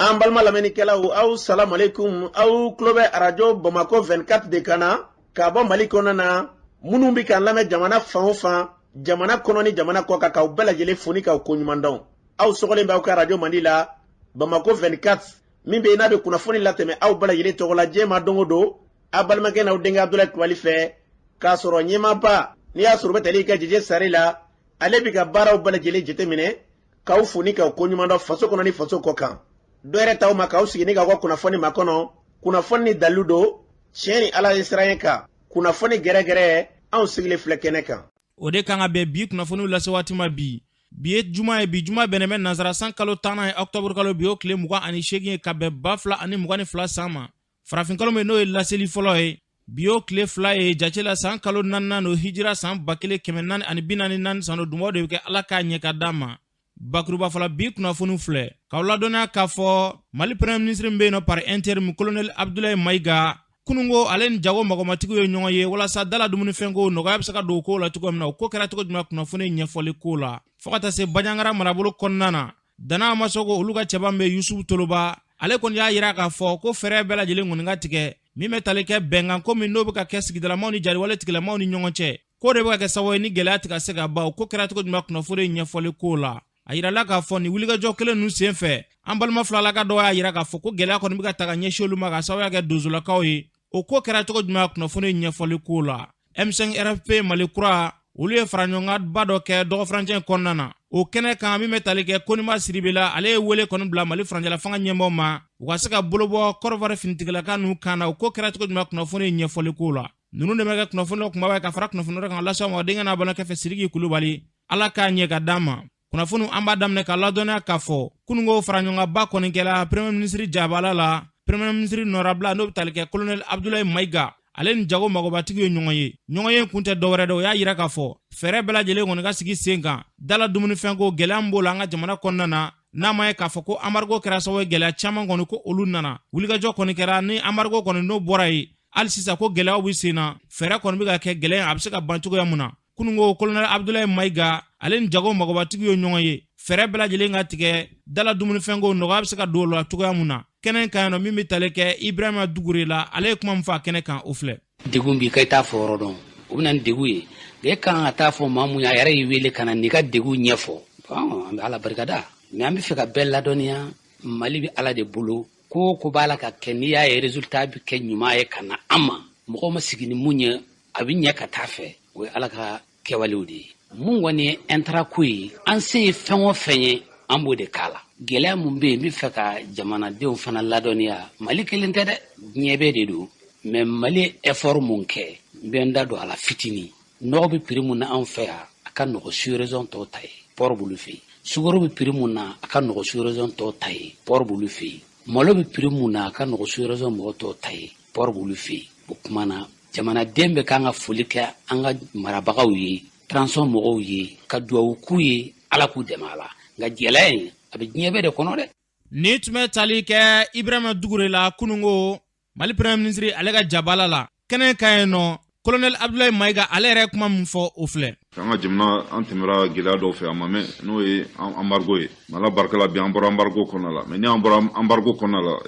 An balima lamɛnnikɛlaw, aw salamualeykum. Aw tulo bɛ Arajo Bamako 24 de kan na k'a bɔ Mali kɔnɔna na. Minnu bɛ k'an lamɛn jamana fan o fan, jamana kɔnɔ ni jamana kɔ kan, k'aw bɛɛ lajɛlen fo ni k'aw koɲuman dɔn. Aw sɔgɔlen bɛ aw ka arajo mandi la, Bamako 24, min bɛ yen n'a bɛ kunnafoni latɛmɛ aw bɛɛ lajɛlen tɔgɔ la diɲɛ ma don o don, aw balimakɛ n'aw denkɛ Abudulayi Kulubali fɛ, k'a sɔrɔ ɲɛmaaba n'i y'a sɔrɔ u bɛ tali kɛ Jeje Sare la, ale bɛ ka baaraw bɛɛ lajɛlen jateminɛ, k'aw fo ni k'aw koɲuman dɔn faso kɔnɔ ni faso kɔ kan. Dɔ yɛrɛ t'aw ma k'aw sigi ni k'aw ka kunnafoni makɔnɔ, kunnafoni ni dalilu don, tiɲɛ ni Ala ye siran kan, kunnafoni gɛrɛgɛrɛ, anw sigilen filɛ kɛnɛ kan. O de kan ka bɛn bi kunnafoniw lase waati ma bi. Bi ye juma ye, bi juma bɛnnen bɛ nansara san kalo 10nan ye, ɔkutɔburu kalo, bi o tile 28 ye, ka bɛn 2022 san ma. Farafinkalo min n'o ye laseli fɔlɔ ye, bi y'o tile 2 ye jate la, san kalo naaninan don, hijira san 1444 san don. Dumaw de bɛ kɛ, Ala k'a ɲɛ ka d'an ma. Bakuruba fɔlɔ, bi kunnafoniw filɛ k'aw ladɔnniya k'a fɔ Mali premier ministre min bɛ yen nɔ par intérim, colonel Abdoulaye Mayiga, kununko ale ni jago magomatigiw ye ɲɔgɔn ye walasa dala dumunifɛnko nɔgɔya bɛ se ka don o ko la cogo min na. O ko kɛra cogo jumɛn, kunnafoni ɲɛfɔli ko la, fo ka taa se Banjagara marabolo kɔnɔna na, Dana Masoko, olu ka cɛba bɛ Yusufu Toloba, ale kɔni y'a yira k'a fɔ ko fɛɛrɛ bɛɛ lajɛlen kɔni ka tigɛ min bɛ tali kɛ bɛnkan ko min n'o bɛ ka kɛ sigidalamaw ni jariwale tigilamaw ni ɲɔgɔn cɛ, k'o de bɛ ka kɛ sababu ye ni gɛlɛya tɛ ka se ka ban. O ko kɛra cogo jumɛn, kunnafoni ɲɛfɔli ko la, a yirala k'a fɔ nin wulikajɔ kelen ninnu sen fɛ, an balima filalaka dɔw y'a yira k'a fɔ ko gɛlɛya kɔni bɛ ka ta ka ɲɛsin olu ma ka sababuya kɛ donsolakaw ye. O ko kɛra cogo jumɛn, kunnafoni ɲɛfɔli ko la, M5 RFP Mali kura, olu ye faraɲɔgɔnkanba dɔ kɛ dɔgɔfurancɛ kɔnɔna na. O kɛnɛ kan, min bɛ tali kɛ Konima Siribe la, ale ye wele kɔni bila Mali furancɛla fanga ɲɛmɔgɔ ma, u ka se ka bolobɔ Kɔrɔwari finitigilaka ninnu kan na. O ko kɛra cogo jumɛn, kunnafoni ɲɛfɔli ko la, ninnu de bɛ kɛ kunnafoni dɔ kunbaba ye ka fara kunnafoni wɛrɛ kan lase aw ma denkɛ n'a balimakɛ fɛ, Sidiki Kulubali. Ala k'a ɲɛ ka d'an ma. Kunnafoniw, an b'a daminɛ ka ladɔnniya k'a fɔ kununko faraɲɔgɔnkanba kɔni kɛla premier ministre jabala la. Premier ministre nɔrabila n'o bɛ tali kɛ colonel Abdoulaye Mayiga, ale ni jago magobatigiw ye ɲɔgɔn ye. Ɲɔgɔn ye kun tɛ dɔwɛrɛ dɛ, o y'a yira k'a fɔ fɛɛrɛ bɛɛ lajɛlen kɔni ka sigi sen kan dala dumunifɛnko gɛlɛya min b'o la an ka jamana kɔnɔna na, n'a ma ye k'a fɔ ko embargo kɛra sababu ye gɛlɛya caman kɔni ko olu nana. Wulikajɔ kɔni kɛra ni embargo kɔni n'o bɔra yen, hali sisan ko gɛlɛyaw bɛ sen na, fɛɛrɛ kɔni bɛ ka kɛ gɛlɛya a bɛ se ka ban cogoya mun na. Kununko colonel Abdoulaye Mayiga, ale ni jago magobatigiw ye ɲɔgɔn ye, fɛɛrɛ bɛɛ lajɛlen ka tigɛ dala dumunifɛnko nɔgɔya bɛ se ka don o la cogoya mun na. Kɛnɛ kan yen nɔ, min bɛ tali kɛ Ibrahima Dugure la, ale ye kuma min fɔ a kɛnɛ kan, o filɛ. Degun b'i kan, i t'a fɔ yɔrɔ dɔn, o bɛ na ni degun ye. Nka e kan ka taa fɔ maa mun ye, a yɛrɛ y'i wele ka na n'i ka degun ɲɛfɔ, an bɛ Ala barikada. Mais an bɛ fɛ ka bɛɛ ladɔnniya, Mali bɛ Ala de bolo. Ko o ko b'a la ka kɛ, n'i y'a ye résultat bɛ kɛ ɲuman ye ka na an ma, mɔgɔw ma sigi ni mun ye, a bɛ ɲɛ ka taa fɛ, o ye Ala ka kɛwalew de ye. Mun kɔni ye intrant ko ye, an se ye fɛn o fɛn ye, an b'o de k'a la. Gɛlɛya mun bɛ yen, n bɛ fɛ ka jamanadenw fana ladɔnniya, Mali kelen tɛ dɛ, diɲɛ bɛɛ de don. Mais Mali ye effort mun kɛ, n bɛ n da don a la fitinin. Nɔgɔ bɛ prix mun na anw fɛ yan, a ka nɔgɔ sous-région tɔw ta ye, port b'olu fɛ yen. Sukaro bɛ prix mun na, a ka nɔgɔ sous-région tɔw ta ye, port b'olu fɛ yen. Malo bɛ prix mun na, a ka nɔgɔ sous-région mɔgɔ tɔw ta ye, port b'olu fɛ yen. O kuma na, jamanaden bɛ kan ka foli kɛ an ka marabagaw ye, transition mɔgɔw ye, ka duwawu k'u ye, Ala k'u dɛmɛ a la. Nka gɛlɛya in, a bɛ diɲɛ bɛɛ de kɔnɔ dɛ. Nin tun bɛ tali kɛ Ibrahima Dugure la, kununko Mali premier ministre ale ka jabala la. Kɛnɛ kan yen nɔ, colonel Abdoulaye Mayiga, ale yɛrɛ kuma min fɔ, o filɛ. An ka jamana, an tɛmɛra gɛlɛya dɔw fɛ a ma mɛn, n'o ye embargo ye. Ala barika la, bi an bɔra embargo kɔnɔna la. Mais ni an bɔra embargo kɔnɔna la,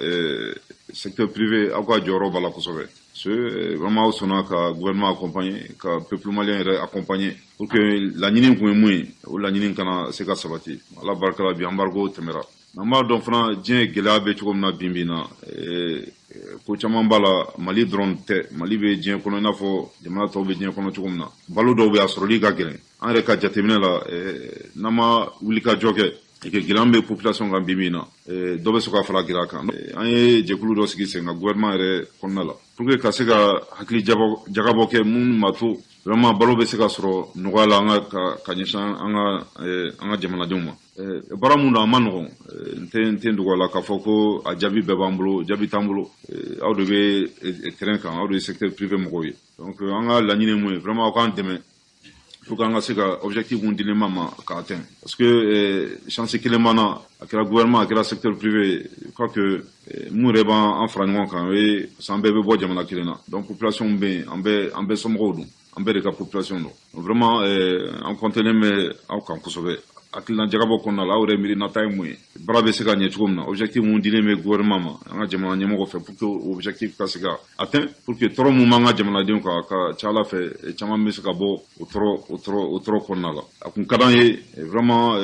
secteur privé, aw ka jɔyɔrɔ b'a la kosɛbɛ, parce que vraiment aw sɔnna ka gouvernement accompagner, ka peuple malien yɛrɛ accompagner, pour que laɲini kun ye mun ye, o laɲini kana se ka sabati. Ala barika la, bi embargo tɛmɛra. An b'a dɔn fana diɲɛ gɛlɛya bɛ cogo min na bi bi in na, ko caman b'a la. Mali dɔrɔn tɛ, Mali bɛ diɲɛ kɔnɔ i n'a fɔ jamana tɔw bɛ diɲɛ kɔnɔ cogo min na. Balo dɔw bɛ a sɔrɔli ka gɛlɛn. An yɛrɛ ka jateminɛ la, n'an ma wuli ka jɔ kɛ, gɛlɛya bɛ population kan bi bi in na, dɔ bɛ se ka fara gɛlɛya kan. An ye jɛkulu dɔ sigi sen kan gouvernement yɛrɛ kɔnɔna la, pour que ka se ka hakili jagabɔ kɛ mun b'a to vraiment balo bɛ se ka sɔrɔ nɔgɔya la an ka ka ɲɛsin an ka jamanadenw ma. Baara mun don, a ma nɔgɔn. N tɛ dogo a la k'a fɔ ko a jaabi bɛɛ b'an bolo, jaabi t'an bolo. Aw de bɛ terrain kan, aw de ye secteur privé mɔgɔw ye. Donc an ka laɲini ye mun ye? Vraiment aw k'an dɛmɛ pour que an ka se ka objectif mun dilen b'an ma k'a atteindre, parce que chance kelen b'an na, a kɛra gouvernement, a kɛra secteur privé. Je crois que mun yɛrɛ b'an fara ɲɔgɔn kan, o ye parce que an bɛɛ bɛ bɔ jamana kelen na. Donc population bɛ yen, an bɛɛ somɔgɔw don, an bɛɛ de ka population don. Vraiment an comptelen bɛ aw kan kosɛbɛ. Hakilina jagabɔ kɔnɔna la, aw yɛrɛ miirinata ye mun ye? Baara bɛ se ka ɲɛ cogo min na, objectif mun dilen bɛ gouvernement ma, an ka jamana ɲɛmɔgɔ fɛ, pour que objectif ka se ka atteint, pour que tɔɔrɔ mun b'an ka jamanadenw kan, ka ca Ala fɛ, caman bɛ se ka bɔ o tɔɔrɔ kɔnɔna la. A kun ka d'an ye vraiment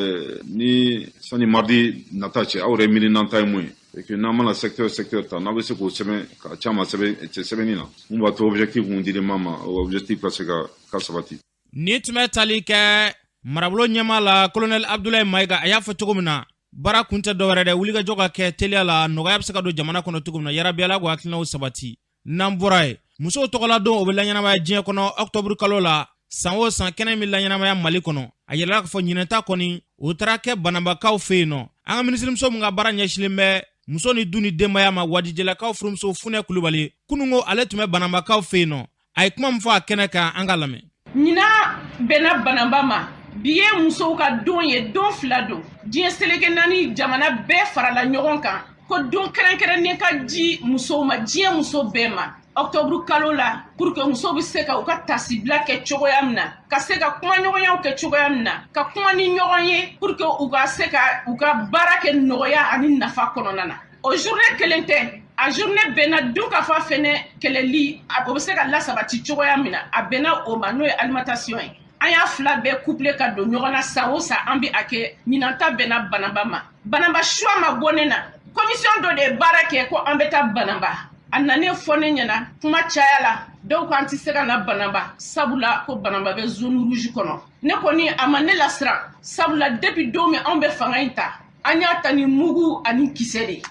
ni sani mardi nata cɛ, aw yɛrɛ miirinata ye mun ye, et que n'an mana secteur secteur ta, n'a bɛ se k'o sɛbɛn ka ca ma sɛbɛn sɛbɛnni na, mun b'a to objectif mun dilen b'an ma, o objectif ka se ka sabati. Ni tun bɛ tali kɛ marabolo ɲɛmaa la, Kolonɛli Abdulayi Mayiga, a y'a fɔ cogo min na, baara kun tɛ dɔwɛrɛ dɛ, wulikajɔ ka kɛ teliya la, nɔgɔya bɛ se ka don jamana kɔnɔ cogo min na. Yarabi, Ala k'o hakilinaw sabati. N'an bɔra yen, musow tɔgɔladon, o bɛ laɲɛnamaya diɲɛ kɔnɔ ɔkutɔburu kalo la san o san. Kɛnɛ min laɲɛnamaya Mali kɔnɔ, a yirala k'a fɔ ɲinɛta kɔni, o taara kɛ Banabakaw fɛ yen nɔ. An ka minisirimuso min ka baara ɲɛsilen bɛ muso ni du ni denbaya ma, Wadijelakaw furumuso Funɛ Kulubali, kununko ale tun bɛ Banabakaw fɛ yen nɔ. A ye kuma min fɔ a kɛnɛ kan, an ka lamɛn. Ɲinan bɛnna Bananba ma. Bi ye musow ka don ye, don fila don. Diɲɛ seleke naani jamana bɛɛ farala ɲɔgɔn kan ko don kɛrɛnkɛrɛnnen ka di musow ma, diɲɛ muso bɛɛ ma, ɔktɔburu kalo la, pour que musow bɛ se ka u ka tasibila kɛ cogoya min na, ka se ka kumaɲɔgɔnyaw kɛ cogoya min na, ka kuma ni ɲɔgɔn ye, pour que u ka se ka u ka baara kɛ nɔgɔya ani nafa kɔnɔna na. O journée kelen tɛ, a journée bɛnna dunkafa fɛnɛ kɛlɛli, o bɛ se ka lasabati cogoya min na, a bɛnna o ma, n'o ye alimentation ye. An y'a fila bɛɛ couplé ka don ɲɔgɔn na. San o san an bɛ a kɛ. Ɲinan ta bɛnna Banaba ma. Banaba choix ma bɔ ne na, commission dɔ de ye baara kɛ ko an bɛ taa Banaba. A nanen fɔ ne ɲɛna, kuma caya la, dɔw ko an tɛ se ka na Banaba, sabula ko Banaba bɛ zone rouge kɔnɔ. Ne kɔni, a ma ne lasiran, sabula depuis don min anw bɛ fanga in ta, an y'a ta ni mugu ani kisɛ de ye.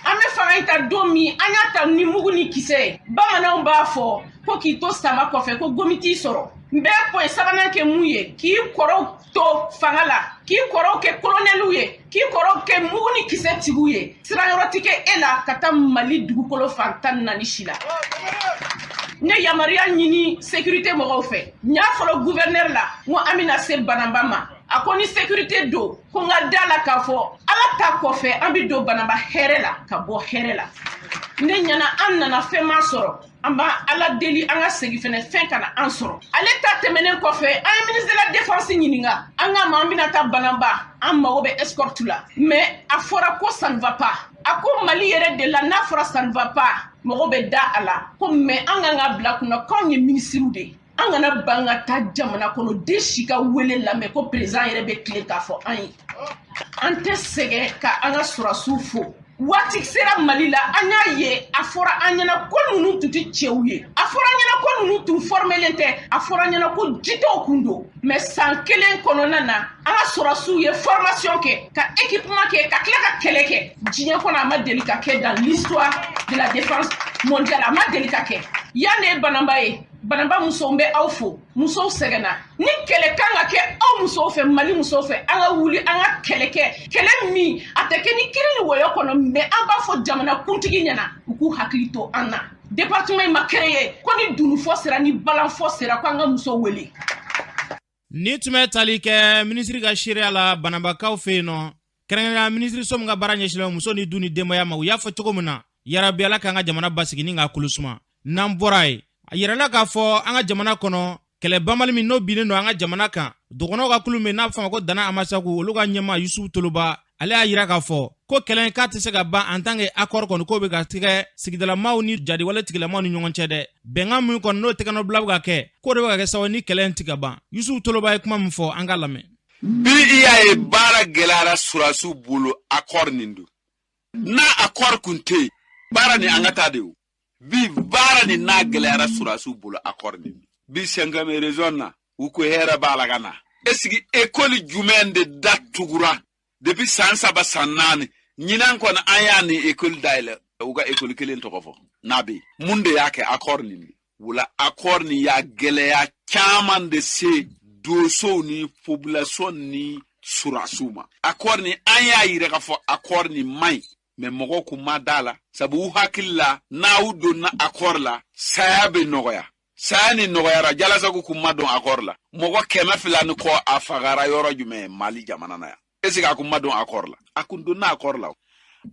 An bɛ fanga in ta don min, an y'a ta ni mugu ni kisɛ ye. Bamananw b'a fɔ ko k'i to sama kɔfɛ, ko gomi t'i sɔrɔ. N bɛ point sabanan kɛ mun ye? K'i kɔrɔw to fanga la, k'i kɔrɔw kɛ kolonɛliw ye, k'i kɔrɔw kɛ mugu ni kisɛ tigiw ye, siranyɔrɔ ti kɛ e la ka taa Mali dugukolo fan 14 si la. Ne yamaruya ɲini sécurité mɔgɔw fɛ. N y'a fɔlɔ gouverneur la, n ko an bɛna se Banaba ma. A ko ni sécurité don, ko n ka da la k'a fɔ Ala ta kɔfɛ, an bɛ don Banaba hɛrɛ la ka bɔ hɛrɛ la. Ne ɲɛna, an nana, fɛn ma sɔrɔ. An b'a Ala deli, an ka segin fɛnɛ, fɛn kana an sɔrɔ. Ale ta tɛmɛnen kɔfɛ, an ye ministre de la Défense ɲininka. An k'a ma an bɛna taa Banaba, an mago bɛ escorte la, mais a fɔra ko ça ne va pas. A ko Mali yɛrɛ de la, n'a fɔra ça ne va pas, mɔgɔ bɛ da a la ko. Mais an kan ka bila kunna k'anw ye ministres de ye, an kana ban ka taa jamana kɔnɔ den si ka wele lamɛn ko président yɛrɛ bɛ tilen k'a fɔ an ye. An tɛ sɛgɛn ka an ka sɔrɔsiw fo. Waati sera Mali la, an y'a ye, a fɔra an ɲɛna ko ninnu tun tɛ cɛw ye, a fɔra an ɲɛna ko ninnu tun fɔrmelen tɛ, a fɔra an ɲɛna ko jitɔw kun don. Mais san kelen kɔnɔna na, an ka sɔrɔsiw ye formation kɛ, ka équipement kɛ, ka tila ka kɛlɛ kɛ. Diɲɛ kɔnɔ, a ma deli ka kɛ. Dans l'histoire de la défense mondiale, a ma deli ka kɛ. Yan de ye Banaba ye. Banaba musow, n bɛ aw fo. Musow sɛgɛnna. Ni kɛlɛ kan ka kɛ aw musow fɛ, Mali musow fɛ, an ka wuli, an ka kɛlɛ kɛ, kɛlɛ min a tɛ kɛ ni kiri ni wɔyɔ kɔnɔ. Mais an b'a fɔ jamana kuntigi ɲɛna, u k'u hakili to an na. Département in ma créé ko ni dununfɔ sera, ni balanfɔ sera, ko an ka musow wele. Ni tun bɛ tali kɛ minisiri ka seereya la Banabakaw fɛ yen nɔ, kɛrɛnkɛrɛnnenya minisiriso min ka baara ɲɛsilen muso ni du ni denbaya ma, u y'a fɔ cogo min na, yarabi, Ala k'an ka jamana basigi ni k'a kolo suma. N'an bɔra yen, a yirala k'a fɔ an ka jamana kɔnɔ, kɛlɛ banbali min n'o binnen don an ka jamana kan, dɔgɔnɔw ka kulu min n'a bɛ fɔ a ma ko Dana Amasaku, olu ka ɲɛmaa Yusufu Toloba, ale y'a yira k'a fɔ ko kɛlɛ k'a tɛ se ka ban en tant que accord kɔni k'o bɛ ka tigɛ sigidalamaw ni jadiwale tigilamaw ni ɲɔgɔn cɛ dɛ. Bɛnkan min kɔni n'o tɛgɛnɔbila bɛ ka kɛ, k'o de bɛ ka kɛ sababu ni kɛlɛ in tɛ ka ban. Yusufu Toloba ye kuma min fɔ, an ka lamɛn. Bi i y'a ye, baara gɛlɛyara surasiw bolo, accord nin don. N'a accord kun tɛ yen, baara nin an ka taa de. O bi baara nin n'a gɛlɛyara surasiw bolo, accord nin bi cinquième région na, u ko hɛrɛ b'a la ka na. Est-ce que école jumɛn de datugura depuis san 3, san 4? Ɲinan kɔni, an y'a ni école dayɛlɛ. U ka école kelen tɔgɔ fɔ n'a bɛ yen. Mun de y'a kɛ? Accord nin de wula. Accord nin y'a gɛlɛya caman de se dosow ni population ni surasiw ma. Accord nin, an y'a yira k'a fɔ accord nin man ɲi, mais mɔgɔw kun ma da la, sabu u hakili la, n'aw donna accord la, saya bɛ nɔgɔya. Saya ni nɔgɔyara. Jalasago kun ma don accord la, mɔgɔ 200 ni kɔ a fagara yɔrɔ jumɛn Mali jamana na yan? Est ce que a kun ma don accord la? A kun donna accord la.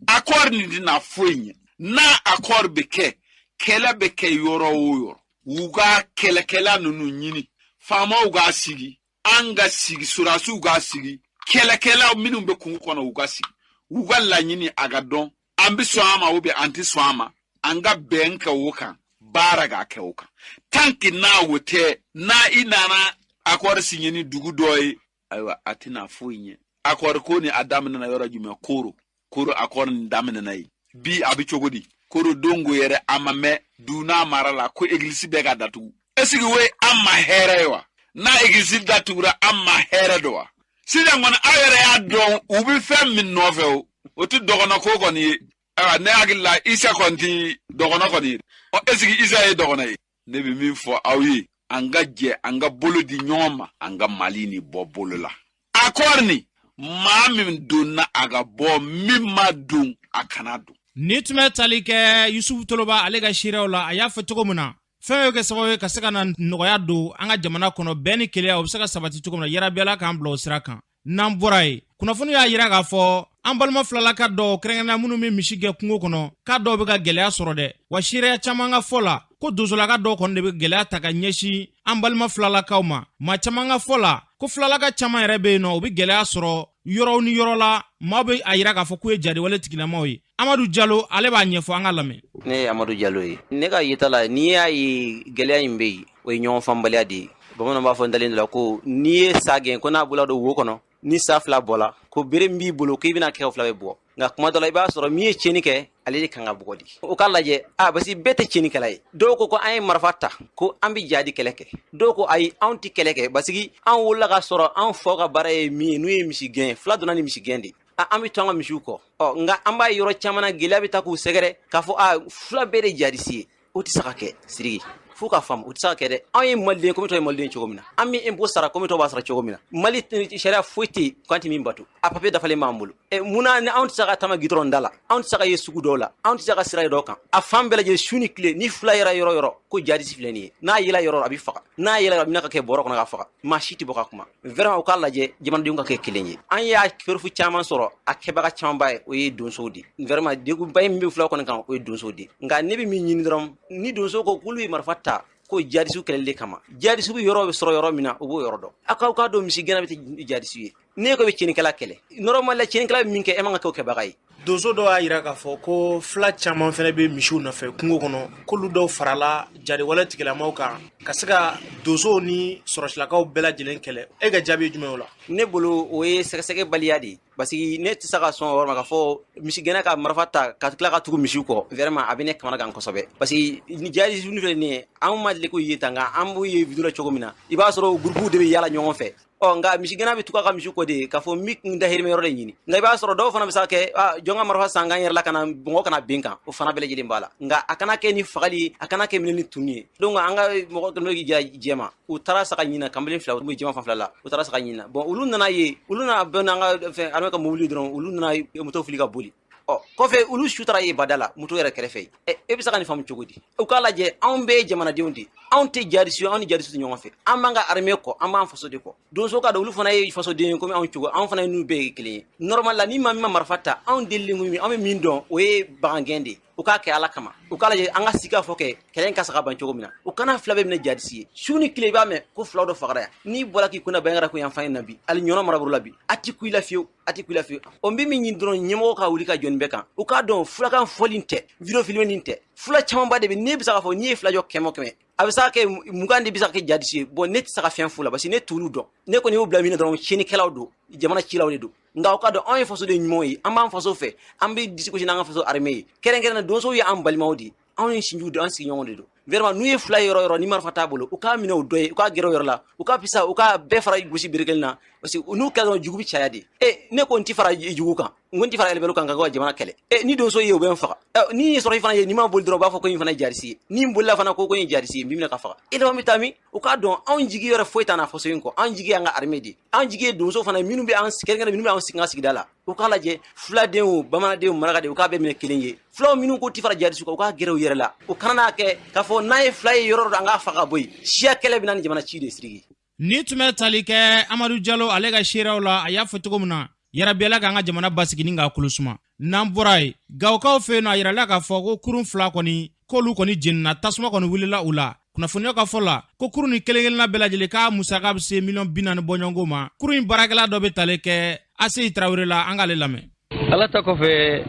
Accord nin tɛna foyi ɲɛ. N'a accord bɛ kɛ, kɛlɛ bɛ kɛ yɔrɔ o yɔrɔ, u ka kɛlɛkɛla ninnu ɲini, faamaw k'a sigi. An ka sigi, sɔrɔdasiw ka sigi, kɛlɛkɛlaw minnu bɛ kungo kɔnɔ u ka sigi, u ka laɲini a ka dɔn, an bɛ sɔn a ma ou bien an tɛ sɔn a ma, an ka bɛn kɛ o kan, baara ka kɛ o kan. Tant que n'a o tɛ, n'a i nana accord signé ni dugu dɔ ye, ayiwa, a tɛna foyi ɲɛ. Accord ko ni a daminɛna yɔrɔ jumɛn? Koro. Koro accord nin daminɛna yen. Bi a bɛ cogo di? Koro dongo yɛrɛ a ma mɛn Duna mara la ko egilisi bɛɛ ka datugu. Est-ce que o ye an ma hɛrɛ ye wa? N'a egilisi datugura, an ma hɛrɛ don wa? Sisan kɔni, aw yɛrɛ y'a dɔn u bɛ fɛn min nɔfɛ, o tɛ dɔgɔnɔ ko kɔni ye. Ayiwa, ne hakili la, Isa kɔni tɛ dɔgɔnɔ kɔni ye. Ɔ, est-ce que Isa ye dɔgɔnɔ ye? Ne bɛ min fɔ aw ye, an ka jɛ, an ka bolo di ɲɔgɔn ma, an ka Mali nin bɔ bolo la. Accord nin, maa min donna a ka bɔ, min ma don a kana don. Ni tun bɛ tali kɛ Yusufu Toloba ale ka seereyaw la, a y'a fɔ cogo min na, fɛn bɛ kɛ sababu ye ka se ka na nɔgɔya don an ka jamana kɔnɔ, bɛn ni kelenya o bɛ se ka sabati cogo min na, yarabi Ala k'an bila o sira kan. N'an bɔra yen, kunnafoni y'a yira k'a fɔ an balima filalaka dɔw, kɛrɛnkɛrɛnnenya minnu bɛ misi gɛn kungo kɔnɔ, k'a dɔw bɛ ka gɛlɛya sɔrɔ dɛ. Wa seereya caman ka fɔ la ko donsolaka dɔw kɔni de bɛ gɛlɛya ta ka ɲɛsin an balima filalakaw ma. Maa caman ka fɔ la ko filalaka caman yɛrɛ bɛ yen nɔ, u bɛ gɛlɛya sɔrɔ yɔrɔw ni yɔrɔ la, maaw bɛ a yira k'a fɔ k'u ye jadiwale tigilamaw ye. Amadu Jalo, ale b'a ɲɛfɔ, an ka lamɛn. Ne ye Amadu Jalo ye. Ne ka yeta la, n'i y'a ye gɛlɛya in bɛ yen, o ye ɲɔgɔn faamubaliya de ye. Bamananw b'a fɔ ntalen dɔ la ko n'i ye sa gɛn, ko n'a bɔla don wo kɔnɔ, ni sa fila bɔla, ko bere min b'i bolo k'i bɛna kɛ, o fila bɛ bɔ. Nka kuma dɔ la, i b'a sɔrɔ min ye tiɲɛni kɛ, ale de kan ka bugɔ di. O k'a lajɛ a parce que bɛɛ tɛ tiɲɛnikɛla ye. Dɔw ko ko an ye marifa ta, ko an bɛ jadi kɛlɛ kɛ. Dɔw ko ayi, anw tɛ kɛlɛ kɛ, parce que an wolola ka sɔrɔ an faw ka baara ye min ye, n'u ye misi gɛn, fila donna ni misi gɛn de, an bɛ to an ka misiw kɔ. Ɔ, nka an b'a ye yɔrɔ caman na, gɛlɛya bɛ taa k'u sɛgɛrɛ k'a fɔ a fila bɛɛ de jadisi ye. O tɛ se ka kɛ, Sidiki, f'u ka faamu, o tɛ se ka kɛ dɛ. Anw ye maliden komi tɔw ye maliden cogo min na, an bɛ impôt sara komi tɔw b'a sara cogo min na. Mali sariya foyi tɛ yen k'an tɛ min bato. A papier dafalen b'an bolo. Ɛ, munna ni anw tɛ se ka taama gidɔrɔn da la, anw tɛ se ka ye sugu dɔw la, anw tɛ se ka sira dɔw kan, a fan bɛɛ lajɛlen, su ni tile, ni fila yɛrɛ yɔrɔ yɔrɔ ko jadisi filɛ nin ye, n'a yela yɔrɔ a bɛ faga, n'a yela yɔrɔ a bɛna ka kɛ bɔrɔ kɔnɔ ka faga, maa si tɛ bɔ ka kuma. Vraiment, u k'a lajɛ, jamanadenw ka kɛ kelen ye. An y'a preuve caman sɔrɔ, a kɛbaga camanba ye, o ye donsow de. Vraiment, degunba ye min bɛ fulaw kɔni kan, o ye donsow de. Nka ne bɛ min ɲini dɔrɔn, ni donso ko k'olu ye marifa ta ko jadisiw kɛlɛli de kama, jadisiw bɛ yɔrɔ bɛ sɔrɔ yɔrɔ min na, u b'o yɔrɔ dɔn. Aw k'aw k'a dɔn, misi gɛnna bɛ tɛ jadisiw ye. N'e ko bɛ tiɲɛnikɛla kɛlɛ, normal la, tiɲɛnikɛla bɛ min kɛ, e man ka kɛ o kɛbaga ye. Donso dɔw y'a yira k'a fɔ ko fila caman fɛnɛ bɛ misiw nɔfɛ kungo kɔnɔ, k'olu dɔw farala jariwale tigilamaw kan ka se ka donsow ni sɔrɔsilakaw bɛɛ lajɛlen kɛlɛ. E ka jaabi ye jumɛn o la? Ne bolo, o ye sɛgɛsɛgɛbaliya de ye, parce que ne tɛ se ka sɔn o yɔrɔ ma k'a fɔ misigɛnna ka marifa ta ka tila ka tugu misiw kɔ. Vraiment, a bɛ ne kamana gan kosɛbɛ, parce que ni jihadistes filɛ nin ye, anw ma deli k'u ye tan, nka an b'u ye vidéo la cogo min na, i b'a sɔrɔ groupe de bɛ yaala ɲɔgɔn fɛ. Ɔ, nka misigɛnna bɛ tugu a ka misi kɔ de k'a fɔ n bɛ n dahirimɛ yɔrɔ de ɲini. Nka i b'a sɔrɔ dɔw fana bɛ se ka kɛ jɔn ka marifa san k'an yɛrɛ la, ka na mɔgɔ kana bin kan, o fana bɛɛ lajɛlen b'a la. Nka a kana kɛ ni fagali ye, a kana kɛ minɛ ni tunu ye. Donc an ka mɔgɔ kɛlen bɛ k'i ja jɛma, u taara saga ɲini kanbelen fila, u bɛ jɛma fan fila la, u taara saga ɲini. Bon, olu nana ye, olu nana bɛn n'an ka fɛn armée ka mobili dɔrɔn, olu nana moto fili ka boli. Ɔ, kɔfɛ olu su taara ye bada la, moto yɛrɛ kɛrɛfɛ. Ɛ, e bɛ se ka nin faamu cogo di? U k'a lajɛ, anw bɛɛ ye jamanadenw de, anw tɛ jadisi, anw ni jadisi tɛ ɲɔgɔn fɛ. An b'an ka armée kɔ, an b'an faso de kɔ. Donso ka dɔn, olu fana ye fasoden ye komi anw cogo, anw fana ye n'u bɛɛ ye kelen ye. Normal la, ni maa min ma marifa ta, anw delilen ko min, an bɛ min dɔn, o ye bagangɛn de ye. U k'a kɛ Ala kama, u k'a lajɛ an ka sigi k'a fɔ kɛ kɛlɛ in ka se ka ban cogo min na. U kana fila bɛɛ minɛ jadisi ye. Su ni tile, i b'a mɛn ko filaw dɔ fagara yan. N'i bɔra k'i kunna Bandiagara ko yan fan in na bi, hali Ɲɔnɔ marabolo la bi, a ti ku i la fiyewu, a ti ku i la fiyewu. O n bɛ min ɲini dɔrɔn, ɲɛmɔgɔ ka wuli ka jɔ nin bɛɛ kan. U k'a dɔn, fulakan fɔli tɛ, vidéo filmé nin tɛ. Fula camanba de bɛ, ne bɛ se k'a fɔ n'i ye fila jɔ 100 o 100, a bɛ se ka kɛ 20 de bɛ se ka kɛ jadisi ye. Bon, ne tɛ se ka fɛn f'u la, parce que ne t'olu dɔn. Ne kɔni y'u bila min na dɔrɔn, tiɲɛnikɛlaw don, jamana cilaw de don. Nka u ka dɔn, anw ye fasoden ɲumanw ye, an b'an faso fɛ, an bɛ disi gosi n'an ka faso armée ye. Kɛrɛnkɛrɛnnen, donsow ye an balimaw de ye, anw ye sinjiw de, an sigiɲɔgɔnw de don. Vraiment, n'u ye fila ye yɔrɔ yɔrɔ ni marifa t'a bolo, u k'a minɛ o dɔ ye, u k'a gɛrɛ o yɔrɔ la, u ka fisa u k'a bɛɛ fara gosi bere kelen na, parce que n'u kɛra dɔrɔn, jugu bɛ caya de. E, ne ko n ti fara jugu kan, n ko n ti fara rebelle kan ka jamana kɛlɛ. E, ni donso ye, o bɛ n faga. Ɛ, ni ye sɔrɔ i fana ye, n'i ma boli dɔrɔn, u b'a fɔ ko in fana ye jadisi ye. Ni n bolila fana, ko in ye jadisi ye, n b'i minɛ ka faga. E laban bɛ taa min? U k'a dɔn, anw jigi yɛrɛ foyi t'an na faso in kɔ. Anw jigi y'an ka armée de ye, anw jigi ye donso fana ye, minnu bɛ an kɛrɛnkɛrɛn, minnu bɛ an sigi an ka sigida la. U k'a lajɛ, filaden o, bamananden o, marakaden, u k'a bɛɛ minɛ kelen ye. Filaw minnu ko ti fara jadisi kan, u k'a gɛrɛ u yɛrɛ la. U kana n'a kɛ k'a fɔ n'a ye fila ye yɔrɔ dɔ, an k'a faga ka bɔ yen. Siya kɛlɛ bɛ na ni jamana ci de, Sidiki. Ni tun bɛ tali kɛ Amadu Jalo ale ka seereyaw la, a y'a fɔ cogo min na, yarabi Ala k'an ka jamana basigi ni k'a kolo suma. N'an bɔra yen, Gawokaw fɛ yen nɔ, a yirala k'a fɔ ko kurun fila kɔni, k'olu kɔni jenina, tasuma kɔni wulila u la. Kunnafoniyaw ka fɔ la ko kurun nin kelen kelenna bɛɛ lajɛlen k'a musaka bɛ se miliyɔn 40 bɔɲɔgɔnko ma. Kurun in baarakɛla dɔ bɛ tali kɛ Aseyi Tarawele la, an k'ale lamɛn. Ala ta kɔfɛ,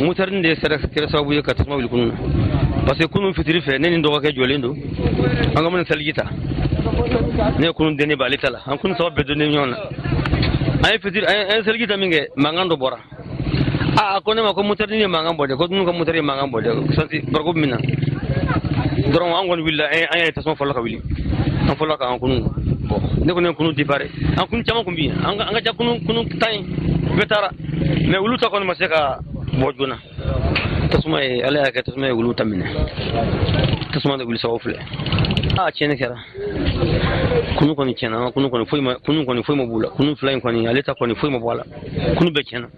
moteur de kɛra sababu ye ka tasuma wuli kunun na, parce que kunun fitiri fɛ, ne ni dɔgɔkɛ jɔlen don, an ka mana seliji ta. Ne ye kunun den b'ale ta la, an kunun saba bɛɛ donnen ɲɔgɔn na. An ye fitiri, an ye seliji ta min kɛ, mankan dɔ bɔra. Aa, a ko ne ma ko moteur ye mankan bɔ dɛ, ko ninnu ka moteur ye mankan bɔ dɛ. Sansi bariko min na dɔrɔn, an kɔni wulila, an y'a ye tasuma fɔlɔ ka wuli. An fɔlɔ k'an kunun bɔn. Ne kɔni ye kunun départ, an kunun caman kun bɛ yen, an ka ca kunun 10 ye, bɛɛ taara, mais olu ta kɔni ma se ka bɔ joona. Tasuma ye, Ala y'a kɛ, tasuma ye olu ta minɛ. Tasuma de wuli sababu filɛ. Aa, tiɲɛni kɛra. Kunu kɔni tiɲɛna. An ka kunu kɔni foyi ma, kunu kɔni foyi ma b'u la. Kunu fila in kɔni, ale ta kɔni foyi ma bɔ a la. Kunu bɛɛ tiɲɛna,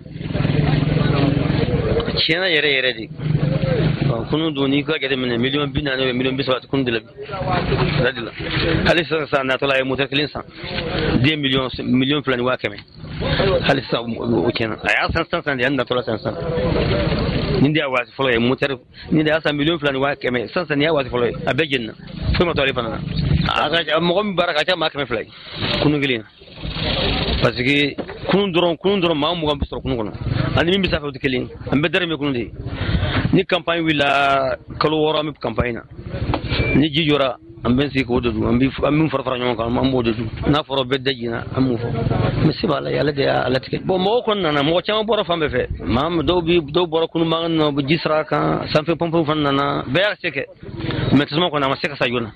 tiɲɛna yɛrɛ yɛrɛ de. Kunu dun, n'i ka jateminɛ, miliyɔn 40 bɛ miliyɔn 30 kunu de la bi de la. Hali sisan sisan natɔla, a ye moteur kelen san 2 miliyɔn, 2,2 miliyɔn. Hali sisan o tiɲɛna. A y'a san sisan sisan de, yan natɔla san sisan. Nin de y'a waati fɔlɔ ye. Moteur nin de y'a san 2,2 miliyɔn sisan sisan. Nin y'a waati fɔlɔ ye. A bɛɛ jenina, foyi ma to ale fana na. A ka mɔgɔ min baara ka ca, maa 200 ye kunu kelen, parce que kunun dɔrɔn, kunun dɔrɔn, maa 20 bɛ sɔrɔ kunun kɔnɔ, ani min bɛ sanfɛ, o tɛ kelen ye. An bɛɛ dɛrɛ bɛ kunun de ye. Ni campagne wulila, kalo 6 an bɛ campagne na. Ni ji jɔra, an bɛ sigi k'o de dun. An bɛ min fara fara ɲɔgɔn kan, an b'o de dun. N'a fɔra bɛɛ dajina, an b'o fɔ, mais se b'a la ye, ale de y'a latigɛ. Bon, mɔgɔw kɔni nana, mɔgɔ caman bɔra fan bɛɛ fɛ. Maa dɔw bi, dɔw bɔra kunun mankan na, ji sira kan sanfɛ, pɔnpew fana nana, bɛɛ y'a se kɛ. Mais tasuma kɔni, a ma se ka sa joona,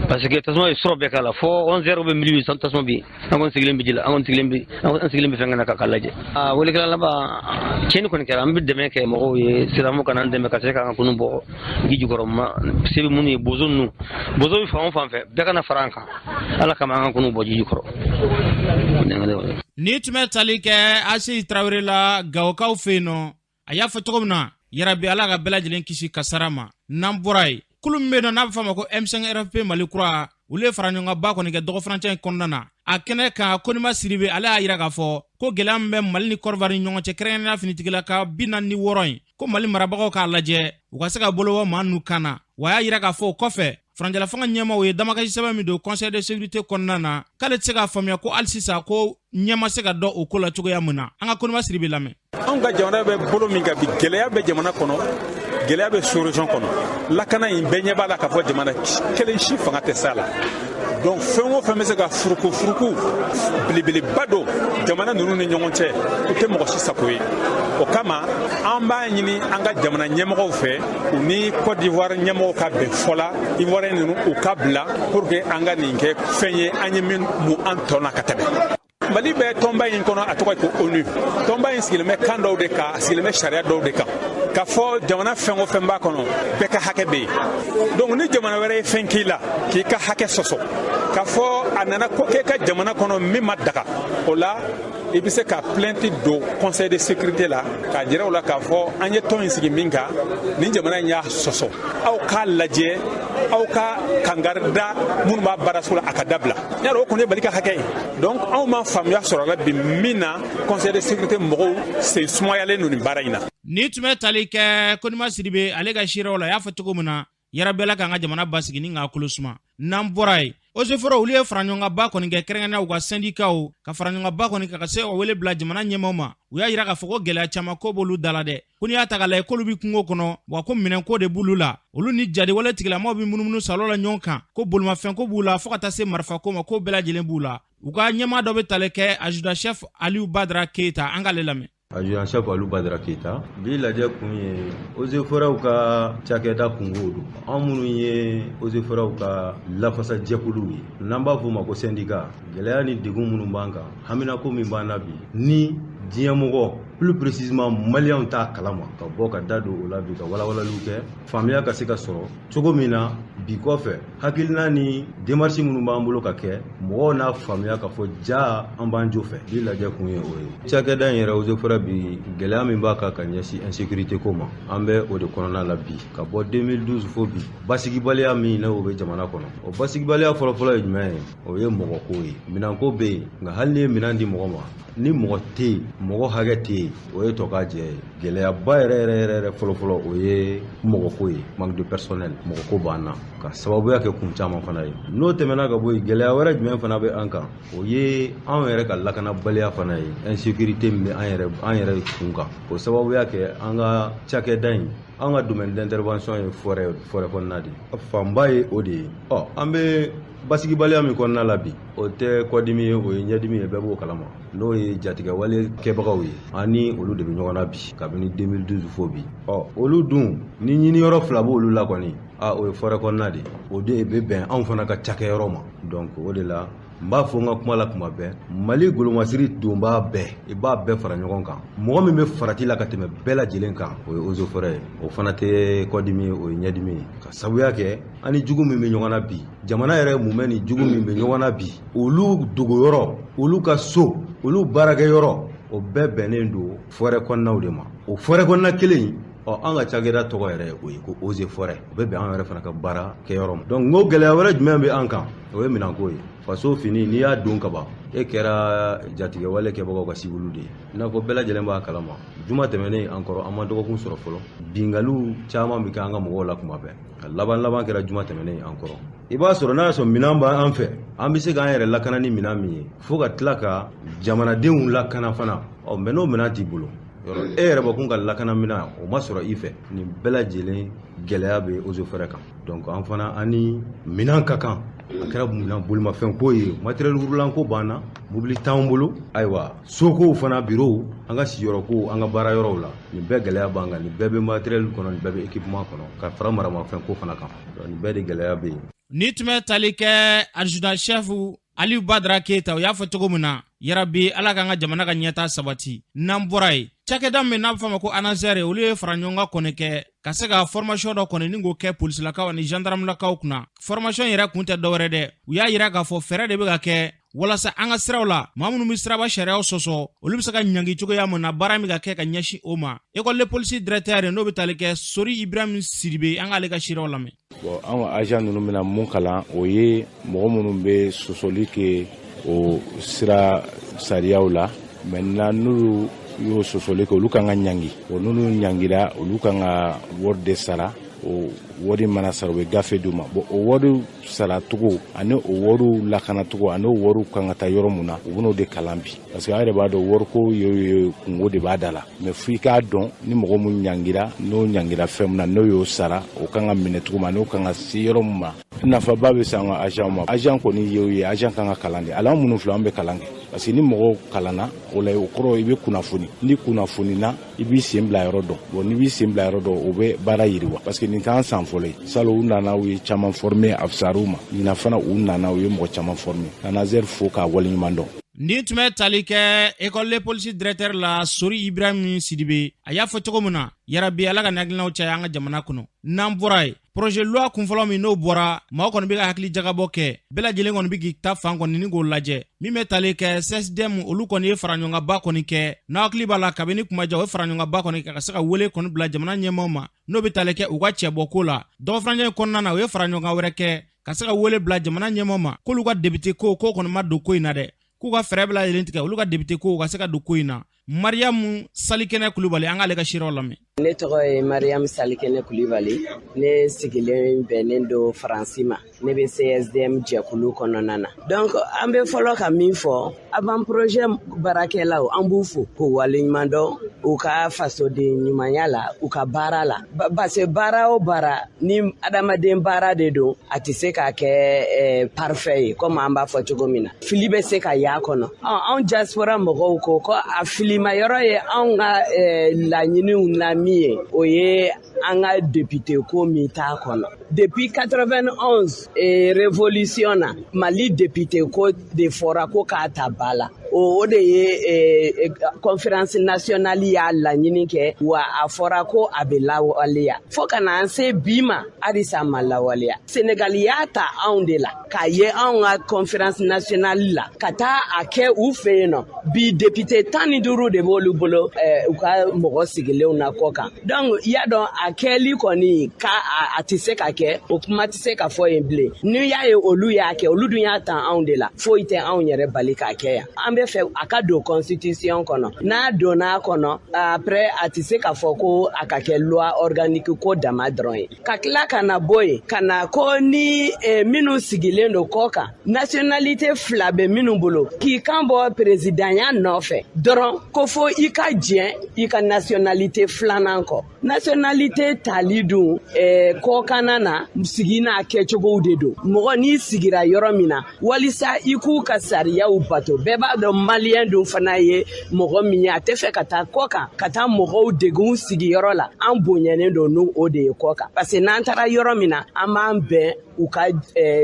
parce que tasuma ye sɔrɔ bɛɛ k'a la fo 11 heures bɛ minuit. Tasuma bɛ yen, an kɔni sigilen bɛ ji la, an kɔni sigilen bɛ, an sigilen bɛ fɛn kana k'a lajɛ. Aa, weelekɛla laban, tiɲɛni kɔni kɛra. An bɛ dɛmɛ kɛ mɔgɔw ye, silamɛw kana an dɛmɛ ka se k'an ka kunun bɔ ji jukɔrɔ. Ma se bɛ minnu ye, bozo ninnu, bozo bɛ fan o fan fɛ, bɛɛ kana fara an kan. Ala kama, an ka kunun bɔ ji jukɔrɔ. Ni tun bɛ tali kɛ Aseyi Tarawele la, Gawokaw fɛ yen nɔ. A y'a fɔ cogo min na, yarabi Ala ka bɛɛ lajɛlen kisi kasara ma. N'an bɔra yen, kulu min bɛ yen nɔ n'a bɛ fɔ a ma ko M5 RFP Mali kura, olu ye fara ɲɔgɔnkanba kɔni kɛ dɔgɔfurancɛ in kɔnɔna na. A kɛnɛ kan, Konima Siribe, ale y'a yira k'a fɔ ko gɛlɛya min bɛ Mali ni Kɔdiwari ni ɲɔgɔn cɛ, kɛrɛnkɛrɛnnenya finitigilaka 46 in, ko Mali marabagaw k'a lajɛ u ka se ka bolo bɔ maa ninnu kan na. Wa a y'a yira k'a fɔ o kɔfɛ, furancɛla fanga ɲɛmaw ye damakasi sɛbɛn min don Conseil de sécurité kɔnɔna na, k'ale tɛ se k'a faamuya ko hali sisan ko ɲɛ ma se ka dɔn o ko la cogoya min na. An ka Konima Siribe lamɛn. Anw ka jamana bɛ bolo min kan bi, gɛlɛya bɛ jamana kɔnɔ, gɛlɛya bɛ sous-région kɔnɔ. Lakana in, bɛɛ ɲɛ b'a la k'a fɔ jamana kelen si fanga tɛ s'a la. Donc fɛn o fɛn bɛ se ka furuku furuku belebeleba don jamana ninnu ni ɲɔgɔn cɛ, o tɛ mɔgɔ si sago ye. O kama, an b'a ɲini an ka jamana ɲɛmɔgɔw fɛ, u ni Côte d'Ivoire ɲɛmɔgɔw ka bɛn fɔ la, Ivoirien ninnu u ka bila, pour que an ka nin kɛ fɛn ye an ye min mu an tɔ na ka tɛmɛ. Mali bɛ tɔnba in kɔnɔ, a tɔgɔ ye ko ONU. Tɔnba in sigilen bɛ kan dɔw de kan, a sigilen bɛ sariya dɔw de kan, k'a fɔ jamana fɛn o fɛn b'a kɔnɔ, bɛɛ ka hakɛ bɛ yen. Donc ni jamana wɛrɛ ye fɛn k'i la k'i ka hakɛ sɔsɔ, k'a fɔ a nana ko k'e ka jamana kɔnɔ min ma daga, o la i bɛ se ka plainte don Conseil de sécurité la, k'a jira u la k'a fɔ an ye tɔn in sigi min kan, nin jamana in y'a sɔsɔ, aw k'a lajɛ, aw ka kangari da minnu b'a baaraso la, a ka dabila. Yala o kɔni ye Mali ka hakɛ ye. Donc anw ma faamuya sɔrɔ la bi min na Conseil de sécurité mɔgɔw sen sumayalen don nin baara in na. Ni tun bɛ tali kɛ Konima Sidibe ale ka seerew la, a y'a fɔ cogo min na, yarabi Ala k'an ka jamana basigi ni k'a kolo suma. N'an bɔra yen, eaux et forêts, olu ye faraɲɔgɔnkanba kɔni kɛ, kɛrɛnkɛrɛnnenya u ka sɛndikaw ka faraɲɔgɔnkanba kɔni kɛ ka se ka wele bila jamana ɲɛmaw ma. U y'a yira k'a fɔ ko gɛlɛya caman ko b'olu da la dɛ, ko n'i y'a ta k'a lajɛ, k'olu bɛ kungo kɔnɔ, wa ko minɛnko de b'olu la, olu ni jadiwale tigilamaw bɛ munumunu salo la ɲɔgɔn kan, ko bolimafɛnko b'u la, fɔɔ ka taa se marifako ma, ko bɛɛ lajɛlen b'u la. U ka ɲɛmaa dɔ bɛ tali kɛ adjudant chef Aliyu Badara Keyita, an k'ale lamɛn. Adjudant chef Aliou Badara Keita. Bi lajɛ kun ye eaux et forêts ka cakɛda kungo don. An minnu ye eaux et forêts ka lafasa jɛkuluw ye, n'an b'a f'o ma ko syndicat, gɛlɛya ni degun minnu b'an kan, haminako min b'an na bi, ni diɲɛmɔgɔ, plus précisément Maliyɛnw t'a kalama, ka bɔ ka da don o la bi, ka walawalaliw kɛ, faamuya ka se ka sɔrɔ cogo min na. Bi kɔfɛ, hakilina ni démarche minnu b'an bolo ka kɛ, mɔgɔw n'a faamuya k'a fɔ ja an b'an jo fɛ. Bi lajɛ kun ye o ye. Cakɛda in yɛrɛ, eaux et forêts, bi gɛlɛya min b'a kan ka ɲɛsin insécurité ko ma, an bɛ o de kɔnɔna la bi. Ka bɔ 2012 fo bi, basigibaliya min n'o bɛ jamana kɔnɔ, o basigibaliya fɔlɔfɔlɔ ye jumɛn ye? O ye mɔgɔko ye. Minɛnko bɛ yen, nka hali n'i ye minɛn di mɔgɔ ma, ni mɔgɔ tɛ yen, mɔgɔ hakɛ tɛ yen. yen, o ye tɔ ka jɛ ye. Gɛlɛyaba yɛrɛ yɛrɛ yɛrɛ fɔlɔfɔlɔ, o ye mɔgɔko ye, manque de personnel. Mɔgɔko b'an na ka sababuya kɛ kun caman fana ye. N'o tɛmɛna ka bɔ yen, gɛlɛya wɛrɛ jumɛn fana bɛ an kan? O ye anw yɛrɛ ka lakanabaliya fana ye, insécurité min bɛ an yɛrɛ kun kan, o sababuya kɛ an ka cakɛda in, an ka domaine d'intervention ye forêt kɔnɔna de ye, fanba ye o de ye. Ɔ, an bɛ basigibaliya min kɔnɔna la bi, o tɛ kɔdimi ye, o ye ɲɛdimi ye, bɛɛ b'o kalama. N'o ye jatigɛwale kɛbagaw ye, an ni olu de bɛ ɲɔgɔn na bi kabini 2012 fo bi. Ɔ, olu dun ni ɲiniyɔrɔ fila b'olu la kɔni, a o ye forêt kɔnɔna de, o de bɛ bɛn anw fana ka cakɛyɔrɔ ma. Donc o de la n b'a fɔ n ka kuma la kuma bɛɛ, Mali golomasiri donbaa bɛɛ, i b'a bɛɛ fara ɲɔgɔn kan, mɔgɔ min bɛ farati la ka tɛmɛ bɛɛ lajɛlen kan, o ye eaux et forêts ye. O fana tɛ kɔdimi ye, o ye ɲɛdimi ye, ka sabuya kɛ an ni jugu min bɛ ɲɔgɔn na bi, jamana yɛrɛ mumɛ ni jugu min bɛ ɲɔgɔn na bi, olu dogoyɔrɔ, olu ka so, olu baarakɛyɔrɔ, o bɛɛ bɛnnen don forêt kɔnɔnaw de ma. O forêt kɔnɔna kelen, ɔ, an ka cakɛda tɔgɔ yɛrɛ o ye ko eaux et forêts, o bɛ bɛn an yɛrɛ fana ka baara kɛyɔrɔ ma. Donc n ko gɛlɛya wɛrɛ jumɛn bɛ an kan? O ye minɛnko ye. Faso fini, n'i y'a don kaban, e kɛra jatigɛwale kɛbagaw ka cible de ye. I n'a fɔ bɛɛ lajɛlen b'a kalama, juma tɛmɛnen an kɔrɔ, an ma dɔgɔkun sɔrɔ fɔlɔ, bingaliw caman bɛ kɛ an ka mɔgɔw la kuma bɛɛ. Ka laban laban kɛra juma tɛmɛnen an kɔrɔ. I b'a sɔrɔ n'a y'a sɔrɔ minɛn b'an fɛ, an bɛ se k'an yɛrɛ lakana ni minɛn min ye, fo ka tila ka jamanadenw lakana fana. Ɔ, mɛ n'o minɛn t'i bolo, yɔrɔ e yɛrɛ bakun ka lakana minɛn, o ma sɔrɔ i fɛ, nin bɛɛ lajɛlen gɛlɛya bɛ eaux et forêts kan. Donc an fana, an ni minɛn ka kan. A kɛra minɛn bolimafɛn ko ye, matériel roulant ko b'an na, mobili t'an bolo. Ayiwa, sokow fana, bureau, an ka sigiyɔrɔ ko, an ka baara yɔrɔw la, nin bɛɛ gɛlɛya b'an kan. Nin bɛɛ bɛ matériel kɔnɔ, nin bɛɛ bɛ équipement kɔnɔ, ka fara maramafɛn ko fana kan. Nin bɛɛ de gɛlɛya bɛ yen. Ni tun bɛ tali kɛ adjudant chef Aliyu Badara Keyita, o y'a fɔ cogo min na, yarabi Ala k'an ka jamana ka ɲɛta sabati. N'an bɔra yen, cakɛda min n'a bɛ fɔ ma ko ANASER, olu ye fara ɲɔgɔn kan kɔni kɛ ka se ka formation dɔ kɔni ni k'o kɛ polisilakaw ani gendarmelakaw kunna. Formation yɛrɛ kun tɛ dɔwɛrɛ dɛ, u y'a yira k'a fɔ fɛɛrɛ de bɛ ka kɛ walasa an ka siraw la, maa minnu bɛ siraba sariyaw sɔsɔ, olu bɛ se ka ɲangi cogoya min na. Baara min ka kɛ ka ɲɛsin o ma, école de police directeur n'o bɛ tali kɛ Sori Ibrahim Sidibe, an k'ale ka seerew lamɛn. Bon, an ka agent ninnu bɛna mun kalan? O ye mɔgɔ minnu bɛ sɔsɔli kɛ o sira sariyaw la. Maintenant, n'olu y'o sɔsɔli kɛ, olu kan ka ɲangi. O n'olu ɲangira, olu kan ka wari de sara. O wari mana sara, u bɛ gafe d'u ma. Bon, o wari saracogo ani o wariw lakanacogo ani o wariw kan ka taa yɔrɔ mun na, u bɛn'o de kalan bi, parce que an yɛrɛ b'a dɔn, wariko ye kungo de b'a da la. Mais f'i k'a dɔn ni mɔgɔ mun ɲangira, n'o ɲangira fɛn mun na, n'o y'o sara, o kan ka minɛ cogo min, n'o kan ka se yɔrɔ mun ma. Nafaba bɛ se an ka agent ma. Agent kɔni ye o ye, agent kan ka kalan de. Hali an minnu filɛ, an bɛ kalan kɛ, parce que ni mɔgɔw kalanna o la, o kɔrɔ i bɛ kunnafoni. Ni kunnafonina, i b'i sen bila yɔrɔ dɔn. Bon, n'i b'i sen bila yɔrɔ dɔn, o bɛ baara yiriwa, parce que nin t'an san fɔlɔ ye. Salon, u nana, u ye caman former, a fisar'u ma. Ɲinan fana, u nana, u ye mɔgɔ caman former. ANASER fo k'a waleɲuman dɔn. Nin tun bɛ tali kɛ école de police directeur la, Sori Ibrahim Sidibe. A y'a fɔ cogo min na, yarabi Ala ka hakilinaw caya an ka jamana kɔnɔ. N'an bɔra yen, projet loi kunfɔlɔ min n'o bɔra, maaw kɔni bɛ ka hakili jagabɔ kɛ, bɛɛ lajɛlen kɔni bɛ k'i ta fan kɔni ni k'o lajɛ. Min bɛ tali kɛ CSDM, olu kɔni ye fara ɲɔgɔnkanba kɔni kɛ. N'aw hakili b'a la, kabini kumajan, o ye fara ɲɔgɔnkanba kɔni kɛ ka se ka wele kɔni bila jamana ɲɛmaaw ma, n'o bɛ tali kɛ u ka cɛbɔ la. Dɔgɔfurancɛ in kɔnɔna na, u ye fara ɲɔgɔnkan wɛrɛ kɛ ka se ka wele bila jamana ɲɛmaaw ma k'olu ka député ko k'o kɔni ma don ko in na dɛ, k'u ka fɛɛrɛ bɛɛ lajɛlen tigɛ, olu ka député ko ka se ka don ko in na. Mariyamu Salikɛnɛ Kulubali, an k'ale ka seerew lamɛn. Ne tɔgɔ ye Mariyamu Salikɛnɛ Kulibali. Ne sigilen bɛnnen don Faransi ma. Ne bɛ CSDM jɛkulu kɔnɔna na. Donc an bɛ fɔlɔ ka min fɔ, avant projet baarakɛlaw, an b'u fo k'u waleɲuman dɔn u ka fasoden ɲumanya la, u ka baara la, parce que baara o baara ni adamaden baara de don, a tɛ se ka kɛ parfait ye. Comme an b'a fɔ cogo min na, fili bɛ se ka y'a kɔnɔ. Anw diaspora mɔgɔw ko a filima yɔrɔ ye anw ka laɲiniw na min ye, o ye an ka député ko min t'a kɔnɔ. Depuis 91 révolution na, Mali député ko de fɔra ko k'a ta ba la. O de ye conférence nationale y'a laɲini kɛ wa, a fɔra ko a bɛ lawaleya. Fo ka na an se bi ma, halisa ma lawaleya. Senegal y'a ta anw de la k'a ye anw ka conférence nationale la ka taa a kɛ u fɛ yen nɔ. Bi, député 15 de b'olu bolo, u ka mɔgɔ sigilenw na kɔ kan. Donc i y'a dɔn, a kɛli kɔni ka a tɛ se ka kɛ, o kuma tɛ se ka fɔ yen bilen. N'i y'a ye olu y'a kɛ, olu dun y'a ta anw de la, foyi tɛ anw yɛrɛ bali k'a kɛ yan. An bɛ fɛ a ka don constitution kɔnɔ. N'a donna a kɔnɔ, après a tɛ se k'a fɔ ko a ka kɛ loi organique ko dama dɔrɔn ye. Ka tila ka na bɔ yen, ka na ko ni minnu sigilen don kɔ kan, nationalité fila bɛ minnu bolo, k'i kan bɔ présidentya nɔfɛ dɔrɔn, ko fo i ka jɛn i ka nationalité filanan kɔ. Nationalité tali dun kɔkanna na, sigi n'a kɛcogow de don. Mɔgɔ n'i sigira yɔrɔ min na, walisa i k'u ka sariyaw bato. Bɛɛ b'a dɔn maliyɛn dun fana ye mɔgɔ min ye, a tɛ fɛ ka taa kɔ kan ka taa mɔgɔw degun sigiyɔrɔ la. An bonyanen don n'o o de ye kɔ kan, parce que n'an taara yɔrɔ min na, an b'an bɛn u ka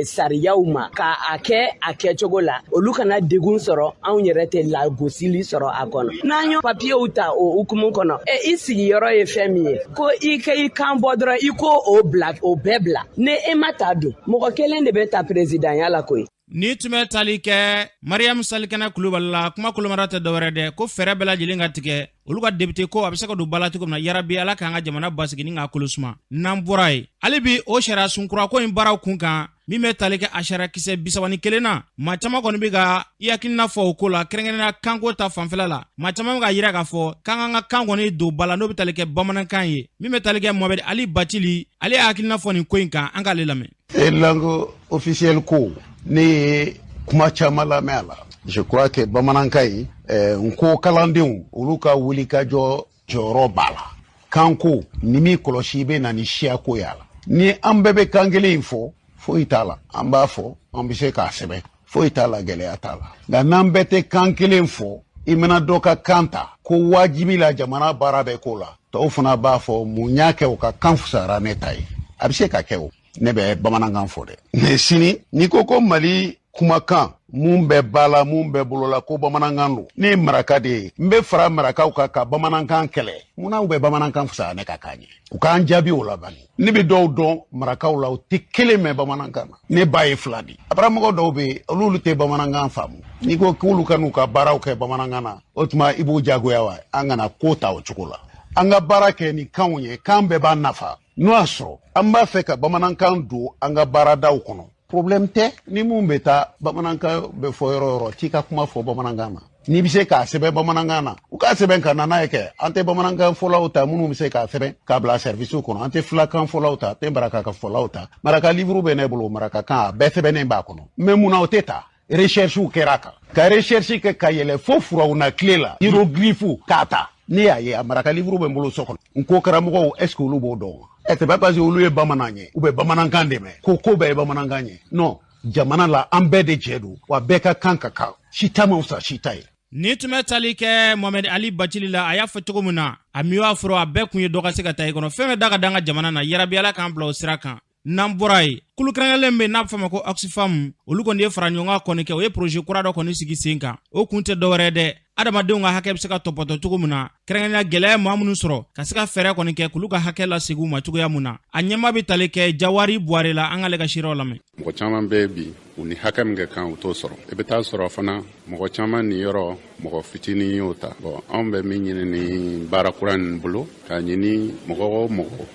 sariyaw ma ka a kɛ a kɛcogo la, olu kana degun sɔrɔ, anw yɛrɛ tɛ lagosili sɔrɔ a kɔnɔ. N'an ye papiyew ta o hukumu kɔnɔ, i sigiyɔrɔ ye fɛn min ye, ko i ka i kan bɔ dɔrɔn, i ko o bila, o bɛɛ bila. Ni e ma ta dun, mɔgɔ kelen de bɛ ta présidentya la koyi. Ni tun bɛ tali kɛ Mariam Salikɛnɛ Kulubali la, kuma kolomara tɛ dɔwɛrɛ dɛ, ko fɛɛrɛ bɛɛ lajɛlen ka tigɛ olu ka député ko a bɛ se ka don ba la cogo min na. Yarabi, Ala k'an ka jamana basigi ni k'a kolo suma. N'an bɔra yen, hali bi o sariya sunkurako in baaraw kun kan, min bɛ tali kɛ a sariya kisɛ 31 na, maa caman kɔni bɛ ka i hakilina fɔ o ko la, kɛrɛnkɛrɛnnenya kanko ta fanfɛla la. Maa caman bɛ ka yira k'a fɔ k'an k'an ka kan kɔni don ba la, n'o bɛ tali kɛ bamanankan ye. Min bɛ tali kɛ Mohamed Ali Bacili, ale y'a hakilina fɔ nin ko in kan, an k'ale lamɛn. E langue officielle ko, ne ye kuma caman lamɛn a la. Je crois que bamanankan in, n ko kalandenw olu ka wuli ka jɔ jɔyɔrɔ b'a la. Kanko ni m'i kɔlɔsi, i bɛ na ni siyako y'a la. Ni an bɛɛ bɛ kan kelen in fɔ, foyi t'a la, an b'a fɔ, an bɛ se k'a sɛbɛn, foyi t'a la, gɛlɛya t'a la. Nka n'an bɛɛ tɛ kan kelen fɔ, i mana dɔ ka kan ta ko wajibi la, jamana baara bɛ ko la, tɔw fana b'a fɔ mun y'a kɛ u ka kan fisayara ne ta ye. A bɛ se ka kɛ o. Ne bɛ bamanankan fɔ dɛ, mais sini n'i ko ko Mali kumakan mun bɛ ba la, mun bɛ bolo la, ko bamanankan don, ne ye maraka de ye, n bɛ fara marakaw kan ka bamanankan kɛlɛ. Munna u bɛ bamanankan fisaya ne ka kan ye? U k'an jaabi o la bani. Ne bɛ dɔw dɔn marakaw la, u tɛ kelen mɛn bamanankan na. Ne ba ye fila di. A baramɔgɔ dɔw bɛ yen, olu tɛ bamanankan faamu. N'i ko k'olu ka n'u ka baaraw kɛ bamanankan na, o tuma i b'u jagoya wa? An kana ko ta o cogo la. An ka baara kɛ ni kanw ye, kan bɛɛ b'an nafa. N'o y'a sɔrɔ an b'a fɛ ka bamanankan don an ka baaradaw kɔnɔ, problème tɛ. Ni mun bɛ taa bamanankan bɛ fɔ yɔrɔ o yɔrɔ, t'i ka kuma fɔ bamanankan na. N'i bɛ se k'a sɛbɛn bamanankan na, u k'a sɛbɛn ka na n'a ye kɛ. An tɛ bamanankan fɔlaw ta minnu bɛ se k'a sɛbɛn k'a bila service kɔnɔ. An tɛ filakan fɔlaw ta, an tɛ marakakan fɔlaw ta. Maraka livre bɛ ne bolo, marakakan a bɛɛ sɛbɛnnen b'a kɔnɔ. Mais munna o tɛ ta? Recherche kɛra kan ka recherche kɛ ka yɛlɛ fo furawuna tile la, hiéroglyphe k'a ta. Ne y'a ye, a maraka livre bɛ n bolo so kɔnɔ. N ko karamɔgɔw, est ce que olu b'o dɔn? Ɛ, c'est pas parce que olu ye bamanan ye, u bɛ bamanankan de mɛn, ko ko bɛɛ ye bamanankan ye. Non, jamana la, an bɛɛ de jɛ don wa, bɛɛ ka kan ka kan, si ta ma fisa si ta ye. Ni tun bɛ tali kɛ Mohamed Ali Bacili la, a y'a fɔ cogo min na, a mi y'a fɔrɔ a bɛɛ kun ye dɔ ka se ka taa i kɔnɔ fɛn bɛɛ da ka da an ka jamana na. Yarabi, Ala k'an bila o sira kan. N'an bɔra yen, kulu kɛrɛnkɛrɛnlen bɛ n'a bɛ fɔ a ma ko Oxfam, olu kɔni ye fara ɲɔgɔn kan kɔni kɛ, o ye projet kura dɔ kɔni sigi sen kan. O kun tɛ dɔwɛrɛ dɛ, adamadenw ka hakɛ bɛ se ka tɔpɔtɔ cogo min na, kɛrɛnkɛrɛnnenya gɛlɛya maa minnu sɔrɔ, ka se ka fɛɛrɛ kɔni kɛ k'olu ka hakɛ lasegin u ma cogoya mun na. A ɲɛma bɛ tali kɛ Jawari Buware la, an k'ale ka seerew lamɛn. Mɔgɔ caman bɛ bi, u ni hakɛ min kɛ kan, u t'o sɔrɔ. I bɛ taa sɔrɔ fana mɔgɔ caman nin yɔrɔ, mɔgɔ fitinin y'o ta. Bɔn, anw bɛ min ɲini ni baara kura nin bolo, k'a ɲini mɔgɔ o mɔgɔ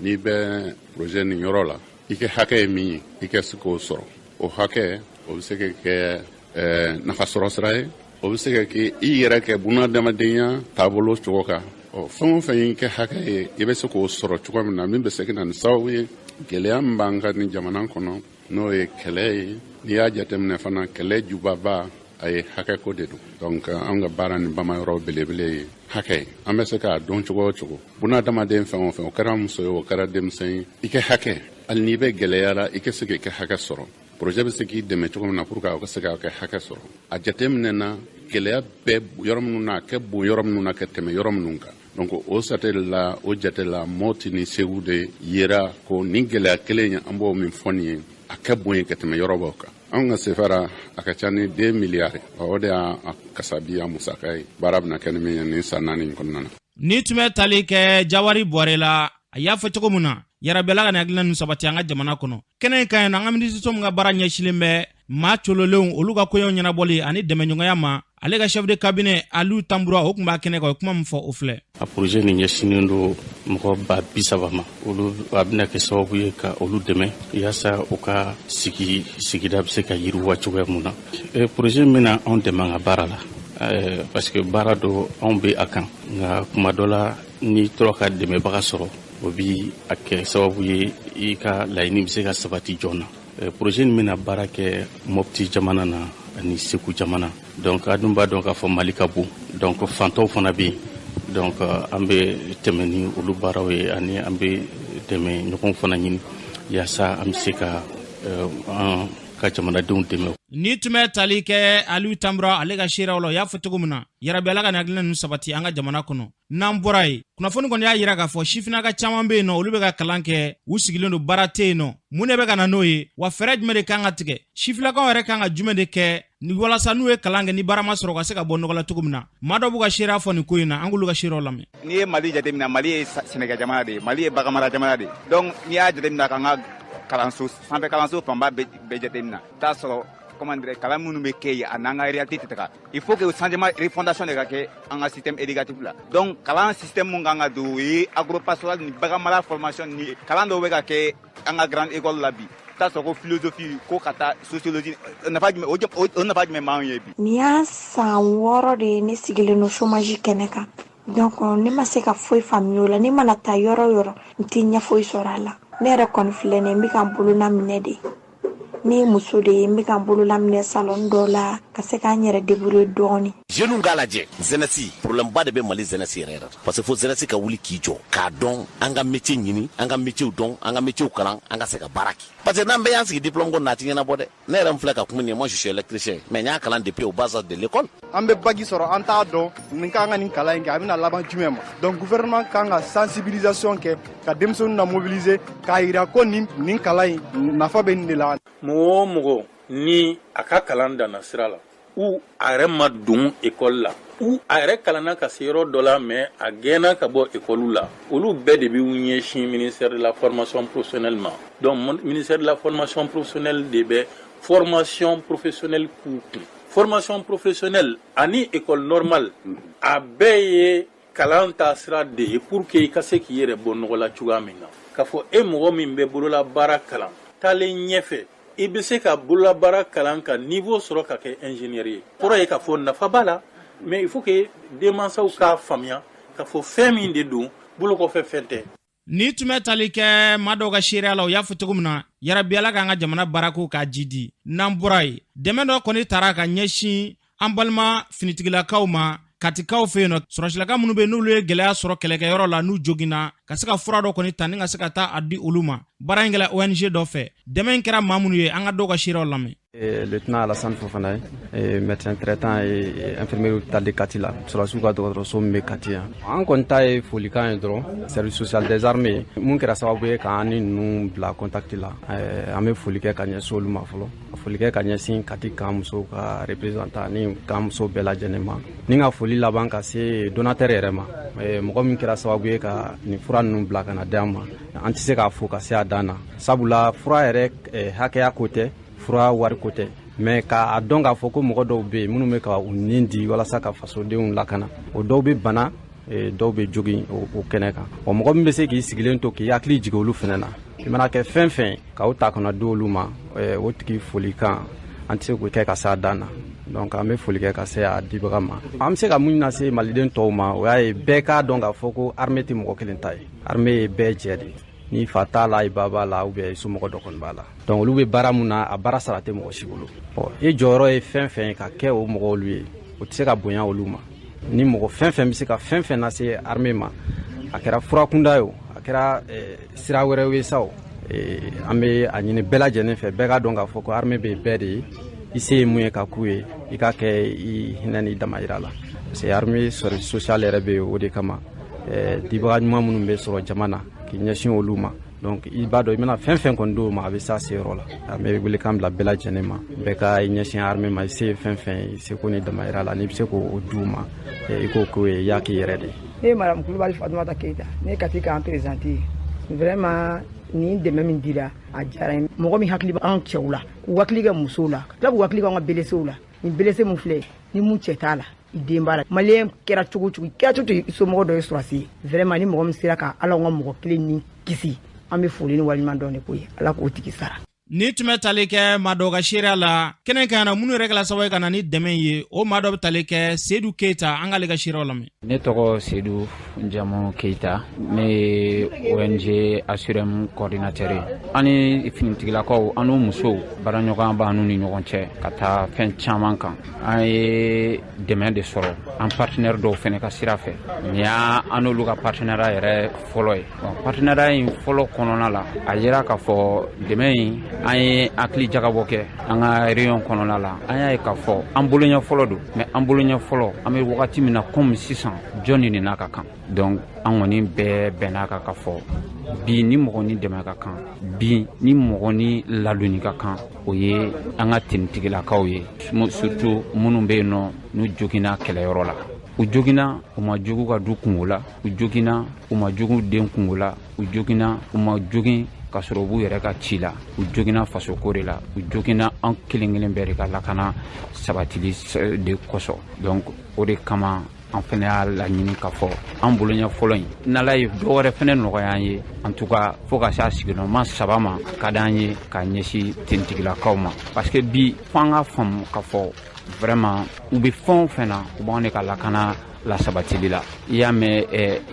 n'i bɛ projet nin yɔrɔ la, i ka hakɛ ye min ye, i ka se k'o sɔrɔ. O hakɛ o bɛ se ka kɛ nafasɔrɔ sira ye, o bɛ se ka kɛ i yɛrɛ kɛ bunadamadenya taabolo cogo kan. Ɔ, fɛn o fɛn y'i kɛ hakɛ ye, i bɛ se k'o sɔrɔ cogo min na, min bɛ se ka na ni sababu ye gɛlɛya min b'an ka nin jamana kɔnɔ, n'o ye kɛlɛ ye. N'i y'a jateminɛ fana, kɛlɛ jubaba a ye hakɛko de don. Donc an ka baara nin bamayɔrɔ belebele ye hakɛ ye. An bɛ se k'a dɔn cogo o cogo, bunadamaden fɛn o fɛn, o kɛra muso ye, o kɛra denmisɛn ye, i ka hakɛ, hali n'i bɛ gɛlɛya la, i ka se k'i ka hakɛ sɔrɔ. Projet bɛ se k'i dɛmɛ cogo min na pour que aw ka se k'aw ka hakɛ sɔrɔ. A jateminɛna gɛlɛya bɛ yɔrɔ minnu na, a kɛ bon yɔrɔ minnu na ka tɛmɛ yɔrɔ minnu kan. Donc o sate la, o jate la, Mɔti ni Segu de yera ko nin gɛlɛya kelen ye, an b'o min fɔ nin ye, a kɛ bon ye ka tɛmɛ yɔrɔ bɛɛ kan. Anw ka sefara a ka ca ni 2 miliyari, o de y'a kasabi a musaka ye, baara bɛna kɛ ni min ye nin san 4 in kɔnɔna na. Ni tun bɛ tali kɛ Jawari Buware la, a y'a fɔ cogo min na, yarabi, Ala ka nin hakilina ninnu sabati an ka jamana kɔnɔ. Kɛnɛ in ka ɲi, an ka minisiriso min ka baara ɲɛsilen bɛ maa cololenw olu ka koɲɛw ɲɛnabɔli ani dɛmɛɲɔgɔnya ma. Ale ka chef de cabinet Aliou Tamboura, o tun b'a kɛnɛ kan, o ye kuma min fɔ, o filɛ. A projet nin ɲɛsinnen don mɔgɔ 30 000 ma. Olu, a bɛna kɛ sababu ye ka olu dɛmɛ yaasa u ka sigi sigida bɛ se ka yiriwa cogoya mun na. Projet min bɛna anw dɛmɛ an ka baara la, parce que baara dɔ anw bɛ a kan, nka kuma dɔ la, n'i tora ka dɛmɛbaga sɔrɔ, o bi a kɛ sababu ye i ka laɲini bɛ se ka sabati joona. Projet nin bɛna baara kɛ Mopti jamana na ani Segu jamana. Donc a dun b'a dɔn k'a fɔ Mali ka bon, donc fantɔw fana bɛ yen. Donc an bɛ tɛmɛ ni olu baaraw ye, ani an bɛ dɛmɛ ɲɔgɔn fana ɲini yaasa an bɛ se ka an ka jamanadenw dɛmɛ. Ni tun bɛ tali kɛ Aliou Tamboura, ale ka seerew la, o y'a fɔ cogo min na, yarabi Ala ka nin hakilina ninnu sabati an ka jamana kɔnɔ. N'an bɔra yen, kunnafoni kɔni y'a yira k'a fɔ sifinnaka caman bɛ yen nɔ, olu bɛ ka kalan kɛ, u sigilen don, baara tɛ yen nɔ. Mun de bɛ ka na n'o ye wa? Fɛɛrɛ jumɛn de kan ka tigɛ? Sifilakaw yɛrɛ kan ka jumɛn de kɛ ni walasa n'u ye kalan kɛ, ni baara ma sɔrɔ, ka se ka bɔ nɔgɔ la cogo min na? Maa dɔ b'u ka seereya fɔ nin ko in na, an k'olu ka seerew lamɛn. N'i ye Mali jateminɛ, Mali ye sɛnɛkɛ jamana de ye, Mali ye baganmara jamana de ye. Donc n'i y'a jateminɛ k'an ka kalanso, sanfɛ kalanso fanba bɛɛ jateminɛ, i t'a sɔrɔ, comment dirais, kalan minnu bɛ kɛ yen, a n'an ka réalité tɛ taga. Il faut que changement, refondation de ka kɛ an ka système éducatif la. Donc kalan système mun kan ka don, o ye agropastoral ni baganmara formation. Ni kalan dɔw bɛ ka kɛ an ka grande école la bi, i t'a sɔrɔ ko philosophie, ko ka taa sociologie, nafa jumɛn o nafa jumɛn b'anw ye bi? Nin y'a san 6 de ye ne sigilen don chômage kɛnɛ kan. Donc ne ma se ka foyi faamuya o la. Ne mana taa yɔrɔ o yɔrɔ, n tɛ ɲɛ foyi sɔrɔ a la. Ne yɛrɛ kɔni filɛ nin ye, n bɛ ka n bolola minɛ de. Ne ye muso de ye, n bɛ ka n bolola minɛ salon dɔ la ka se k'an yɛrɛ débrouiller dɔɔni. Jeunes k'a lajɛ, jeunesse, problème ba de bɛ Mali jeunesse yɛrɛ yɛrɛ, parce que fo jeunesse ka wuli k'i jɔ k'a dɔn, an ka métier ɲini, an ka métier dɔn, an ka métier kalan, an ka se ka baara kɛ, parce que n'an bɛɛ y'an sigi diplôme ko na, a ti ɲɛnabɔ dɛ. Ne yɛrɛ min filɛ ka kuma nin ye, moi je suis électricien, mais n y'a kalan depuis au bas âge de l'école. An bɛ bac sɔrɔ, an t'a dɔn nin kan ka nin kalan in kɛ, a bɛna laban jumɛn ma. Donc gouvernement kan ka sensibilisation kɛ ka denmisɛnninw na mobiliser k'a yira ko nin kalan in nafa bɛ nin de la. Mɔgɔ o mɔgɔ ni a ka kalan danna sira la, u a yɛrɛ ma don ekɔli la, u a yɛrɛ kalanna ka se yɔrɔ dɔ la, mais a gɛnna ka bɔ ekɔli la, olu bɛɛ de b'u ɲɛsin ministère de la formation professionnelle ma. Donc ministère de la formation professionnelle de bɛ formation professionnelle k'u kun. Formation professionnelle ani école normale, a bɛɛ ye kalan ta sira de ye pour que i ka se k'i yɛrɛ bɔ nɔgɔ la cogoya min na. K'a fɔ e mɔgɔ min bɛ bololabaara kalan, taalen ɲɛfɛ, i bɛ se ka bololabaara kalan ka niveau sɔrɔ ka kɛ ingénieur ye. Kɔrɔ ye k'a fɔ nafa b'a la, mais il faut que denmansaw k'a faamuya k'a fɔ fɛn min de don, bolo kɔfɛ fɛn tɛ. Ni tun bɛ tali kɛ maa dɔw ka seereya la, o y'a fɔ cogo min na, yarabi Ala k'an ka jamana baarako k'a jidi. N'an bɔra yen, dɛmɛ dɔ kɔni tara ka ɲɛsin an balima finitigilakaw ma Katikaw fɛ yen nɔ, sɔrɔsilaka minnu bɛ n'olu ye gɛlɛya sɔrɔ kɛlɛkɛyɔrɔ la, n'u joginna, ka se ka fura dɔ kɔni ta ni ka se ka taa a di olu ma. Baara in kɛla ONG dɔ fɛ. Dɛmɛ in kɛra maa minnu ye, an ka dɔw ka seereyaw lamɛn. Lieutenant Alassane Fofana ye, médecin traitant ye, infirmier hôpital de Kati la, sɔrɔdasiw ka dɔgɔtɔrɔso min bɛ Kati yan. An kɔni ta ye folikan ye dɔrɔn, service social des armées mun kɛra sababu ye k'an ni ninnu bila contact la, an bɛ foli kɛ ka ɲɛsin olu ma fɔlɔ, ka foli kɛ ka ɲɛsin Kati camp musow ka représentant ni camp musow bɛɛ lajɛlen ma, ni ka foli laban ka se donateur yɛrɛ ma, mɔgɔ min kɛra sababu ye ka nin fura ninnu bila ka na di an ma. An tɛ se k'a fo ka se a dan na, sabula fura yɛrɛ hakɛya ko tɛ, fura wari ko tɛ, mais k'a dɔn k'a fɔ ko mɔgɔ dɔw bɛ yen minnu bɛ ka u nin di walasa ka fasodenw lakana, o dɔw bɛ bana, dɔw bɛ jogin o kɛnɛ kan. O mɔgɔ min bɛ se k'i sigilen to k'i hakili jigin olu fana na, i mana kɛ fɛn fɛn k'aw ta kana di olu ma, o tigi folikan an tɛ se k'o kɛ ka se a dan na. Donc an bɛ foli kɛ ka se a dibaga ma. An bɛ se ka mun lase maliden tɔw ma, o y'a ye bɛɛ k'a dɔn k'a fɔ ko armée tɛ mɔgɔ kelen ta ye, armée ye bɛɛ jɛ de ye. Ni fa t'a la, i ba b'a la, ou bien i somɔgɔ dɔ kɔni b'a la. Donc olu bɛ baara mun na, a baara sara tɛ mɔgɔ si bolo. Ɔ, e jɔyɔrɔ ye fɛn fɛn ye ka kɛ o mɔgɔw ye, o tɛ se ka bonya olu ma. Ni mɔgɔ fɛn fɛn bɛ se ka fɛn fɛn lase armée ma, a kɛra furakunda ye o, a kɛra sira wɛrɛw ye sa o, an bɛ a ɲini bɛɛ lajɛlen fɛ, bɛɛ k'a dɔn k'a fɔ ko armée bɛ bɛɛ de ye. I se ye mun ye ka k'u ye, i k'a kɛ i hinɛ ni damayira la, parce que armée service social yɛrɛ bɛ yen o de kama. Dibaga ɲuman minnu bɛ sɔrɔ jama na k'i ɲɛsin olu ma, donc i b'a dɔn i bɛna fɛn fɛn kɔni d'o ma, a bɛ s'a seyɔrɔ la. An bɛ welekan bila bɛɛ lajɛlen ma, bɛɛ ka i ɲɛsin armée ma, i se ye fɛn fɛn ye, i seko ni damayira la, n'i bɛ se k'o d'u ma, i k'o k'o ye, i y'a k'i yɛrɛ de ye. Ne ye madame Kulubali Fatumata Keyita, ne ye Kati camp présidente ye. Vraiment, nin dɛmɛ min dira, a diyara n ye. Mɔgɔ min hakili bɛ anw cɛw la, k'u hakili kɛ musow la, ka tila k'u hakili kɛ anw ka blesséw la. Nin blessé mun filɛ, ni mun cɛ t'a la, i den b'a la. Maliyɛn kɛra cogo cogo, i kɛra cogo cogo, i somɔgɔ dɔ ye sɔrɔsi ye. Vraiment, ni mɔgɔ min sera ka ala ka mɔgɔ kelen ni kisi, an bɛ foli ni waleɲuman dɔn de ko ye. Ala k'o tigi sara. Ni tun bɛ tali kɛ maa dɔw ka seereya la kɛnɛ kan na, minnu yɛrɛ kɛla sababu ye ka na ni dɛmɛ ye, o maa dɔ bɛ tali kɛ Sedu Keyita. An k'ale ka seereyaw lamɛn. Ne tɔgɔ Sedu, jamu Keyita. Ne ye ONG Assurem coordinateur ye. An ni finitigilakaw, an n'u musow, baaraɲɔgɔnya b'an n'u ni ɲɔgɔn cɛ ka taa fɛn caman kan. An ye dɛmɛ de sɔrɔ an partenaire dɔw fɛnɛ ka sira fɛ. Nin y'a an n'olu ka partenariat yɛrɛ fɔlɔ ye. Partenariat in fɔlɔ kɔnɔna la, a yira k'a fɔ dɛmɛ in, an ye hakili jagabɔ kɛ an ka réunion kɔnɔna la. An y'a ye k'a fɔ an boloɲɛ fɔlɔ don, mais an boloɲɛ fɔlɔ, an bɛ wagati min na komi sisan, jɔn ni n'a ka kan. Donc an kɔni bɛɛ bɛn'a kan k'a fɔ bi ni mɔgɔ ni dɛmɛ ka kan, bi ni mɔgɔ ni ladonni ka kan, o ye an ka tenitigilakaw ye, surtout minnu bɛ yen nɔ n'u joginna kɛlɛyɔrɔ la. U joginna, u ma jogu ka du kungo la, u joginna, u ma jogu den kungo la, u joginna, u ma jogin ka sɔrɔ u b'u yɛrɛ ka ci la, u joginna fasoko de la, u joginna an kelen kelen bɛɛ de ka lakana sabatili de kosɔn. Donc o de kama an fɛnɛ y'a laɲini k'a fɔ an boloɲɛ fɔlɔ in, n'Ala ye dɔ wɛrɛ fɛnɛ nɔgɔya an ye, en tout cas fo ka se a sigiyɔrɔma 3 ma, ka d'an ye ka ɲɛsin tenitigilakaw ma, parce que bi fo an ka faamu k'a fɔ vraiment u bɛ fɛn o fɛn na, u b'anw de ka lakana la sabatili la. I y'a mɛn,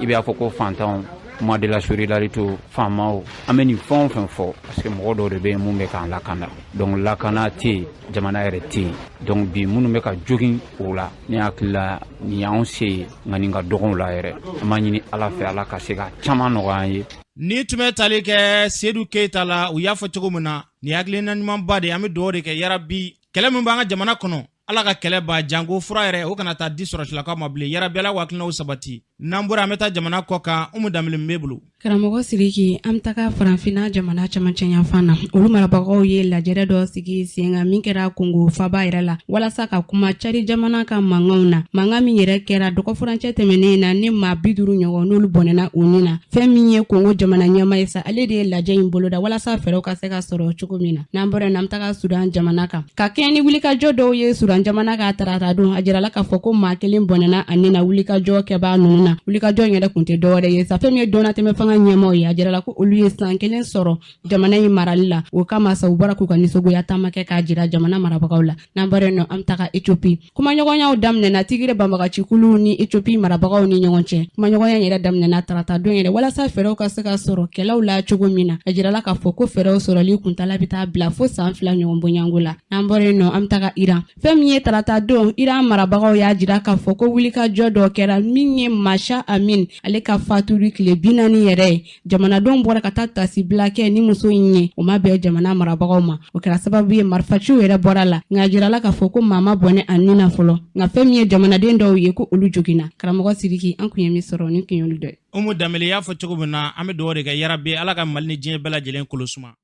i b'a fɔ ko fantanw, mois de la solidarité, faamaw, an bɛ nin fɛn o fɛn fɔ, parce que mɔgɔ dɔw de bɛ yen mun bɛ k'an lakana. Donc lakana tɛ yen, jamana yɛrɛ tɛ yen. Donc bi minnu bɛ ka jogin o la, ne hakili la nin y'anw se ye, nka nin ka dɔgɔn la yɛrɛ. An b'a ɲini Ala fɛ, Ala ka se ka caman nɔgɔya an ye. Ni tun bɛ tali kɛ Sedu Keyita la, u y'a fɔ cogo min na, nin hakilina ɲumanba de. An bɛ dugawu de kɛ, yarabi, kɛlɛ min b'an ka jamana kɔnɔ, Ala ka kɛlɛ ba, janko fura yɛrɛ o kana taa di sɔrɔsilakaw ma bilen. Yarabi, Ala hakilinaw sabati. N'an bɔra, an bɛ taa jamana kɔ kan. Umu Danbele b'e bolo. Karamɔgɔ Siriki, an bɛ taga Farafinna jamana camancɛ yanfan na. Olu marabagaw ye lajɛrɛ dɔ sigi sen kan min kɛra Kongo faba yɛrɛ la, walasa ka kuma Cadi jamana ka mankanw na, mankan min yɛrɛ kɛra dɔgɔfurancɛ tɛmɛnen na ni maa 50 ɲɔgɔn n'olu bɔnɛna u ni na. Fɛn min ye Kongo jamana ɲɛmaa ye sa, ale de ye lajɛ in boloda walasa fɛɛrɛw ka se ka sɔrɔ cogo min na. N'an bɔra yen, an bɛ taga Sudan jamana kan, ka kɛɲɛ ni wulikajɔ dɔw ye Sudan jamana ka tarata don. A jirala k'a fɔ ko maa kelen bɔnɛna a ni na wulikajɔ kɛbaa ninnu na. Wulikajɔ in yɛrɛ kun tɛ dɔwɛrɛ ye sa, fɛn min ye donnatɛmɛ fanga ɲɛmaaw ye, a jirala ko olu ye san kelen sɔrɔ jamana in marali la. O kama sa, u bɔra k'u ka nisɔngoya taama kɛ k'a jira jamana marabagaw la. N'an bɔra yen nɔ, an bɛ taga Ethiopie. Kumaɲɔgɔnyaw daminɛna Tigre banbagacikuluw ni Ethiopie marabagaw ni ɲɔgɔn cɛ. Kumaɲɔgɔnya yɛrɛ daminɛna tarata don yɛrɛ walasa fɛɛrɛw ka se ka sɔrɔ kɛlɛw la cogo min na. A jirala k'a fɔ ko fɛɛrɛw sɔrɔli kuntala bɛ taa bila fo san 2 ɲɔgɔn bonyanko la. N'an bɔra yen nɔ, an bɛ taga Iran. Fɛn min ye tarata don, Iran marabagaw y'a jira k'a fɔ ko wulikajɔ dɔ kɛra min ye Masha Amin ale ka fatuli tile 40 yɛrɛ ye. Jamanadenw bɔra ka taa tasibila kɛ ni muso in ye, o ma bɛn jamana marabagaw ma. O kɛra sababu ye marifaciw yɛrɛ bɔra la, nka a jirala k'a fɔ ko maa ma bɔnɛ a ni na fɔlɔ. Nka fɛn min ye jamanaden dɔw ye, ko olu joginna. Karamɔgɔ Siriki, an kun ye min sɔrɔ, nin kun y'olu dɔ ye. Umu Danbele y'a fɔ cogo min na, an bɛ dugawu de kɛ, yarabi, Ala ka Mali ni diɲɛ bɛɛ lajɛlen kolo suma.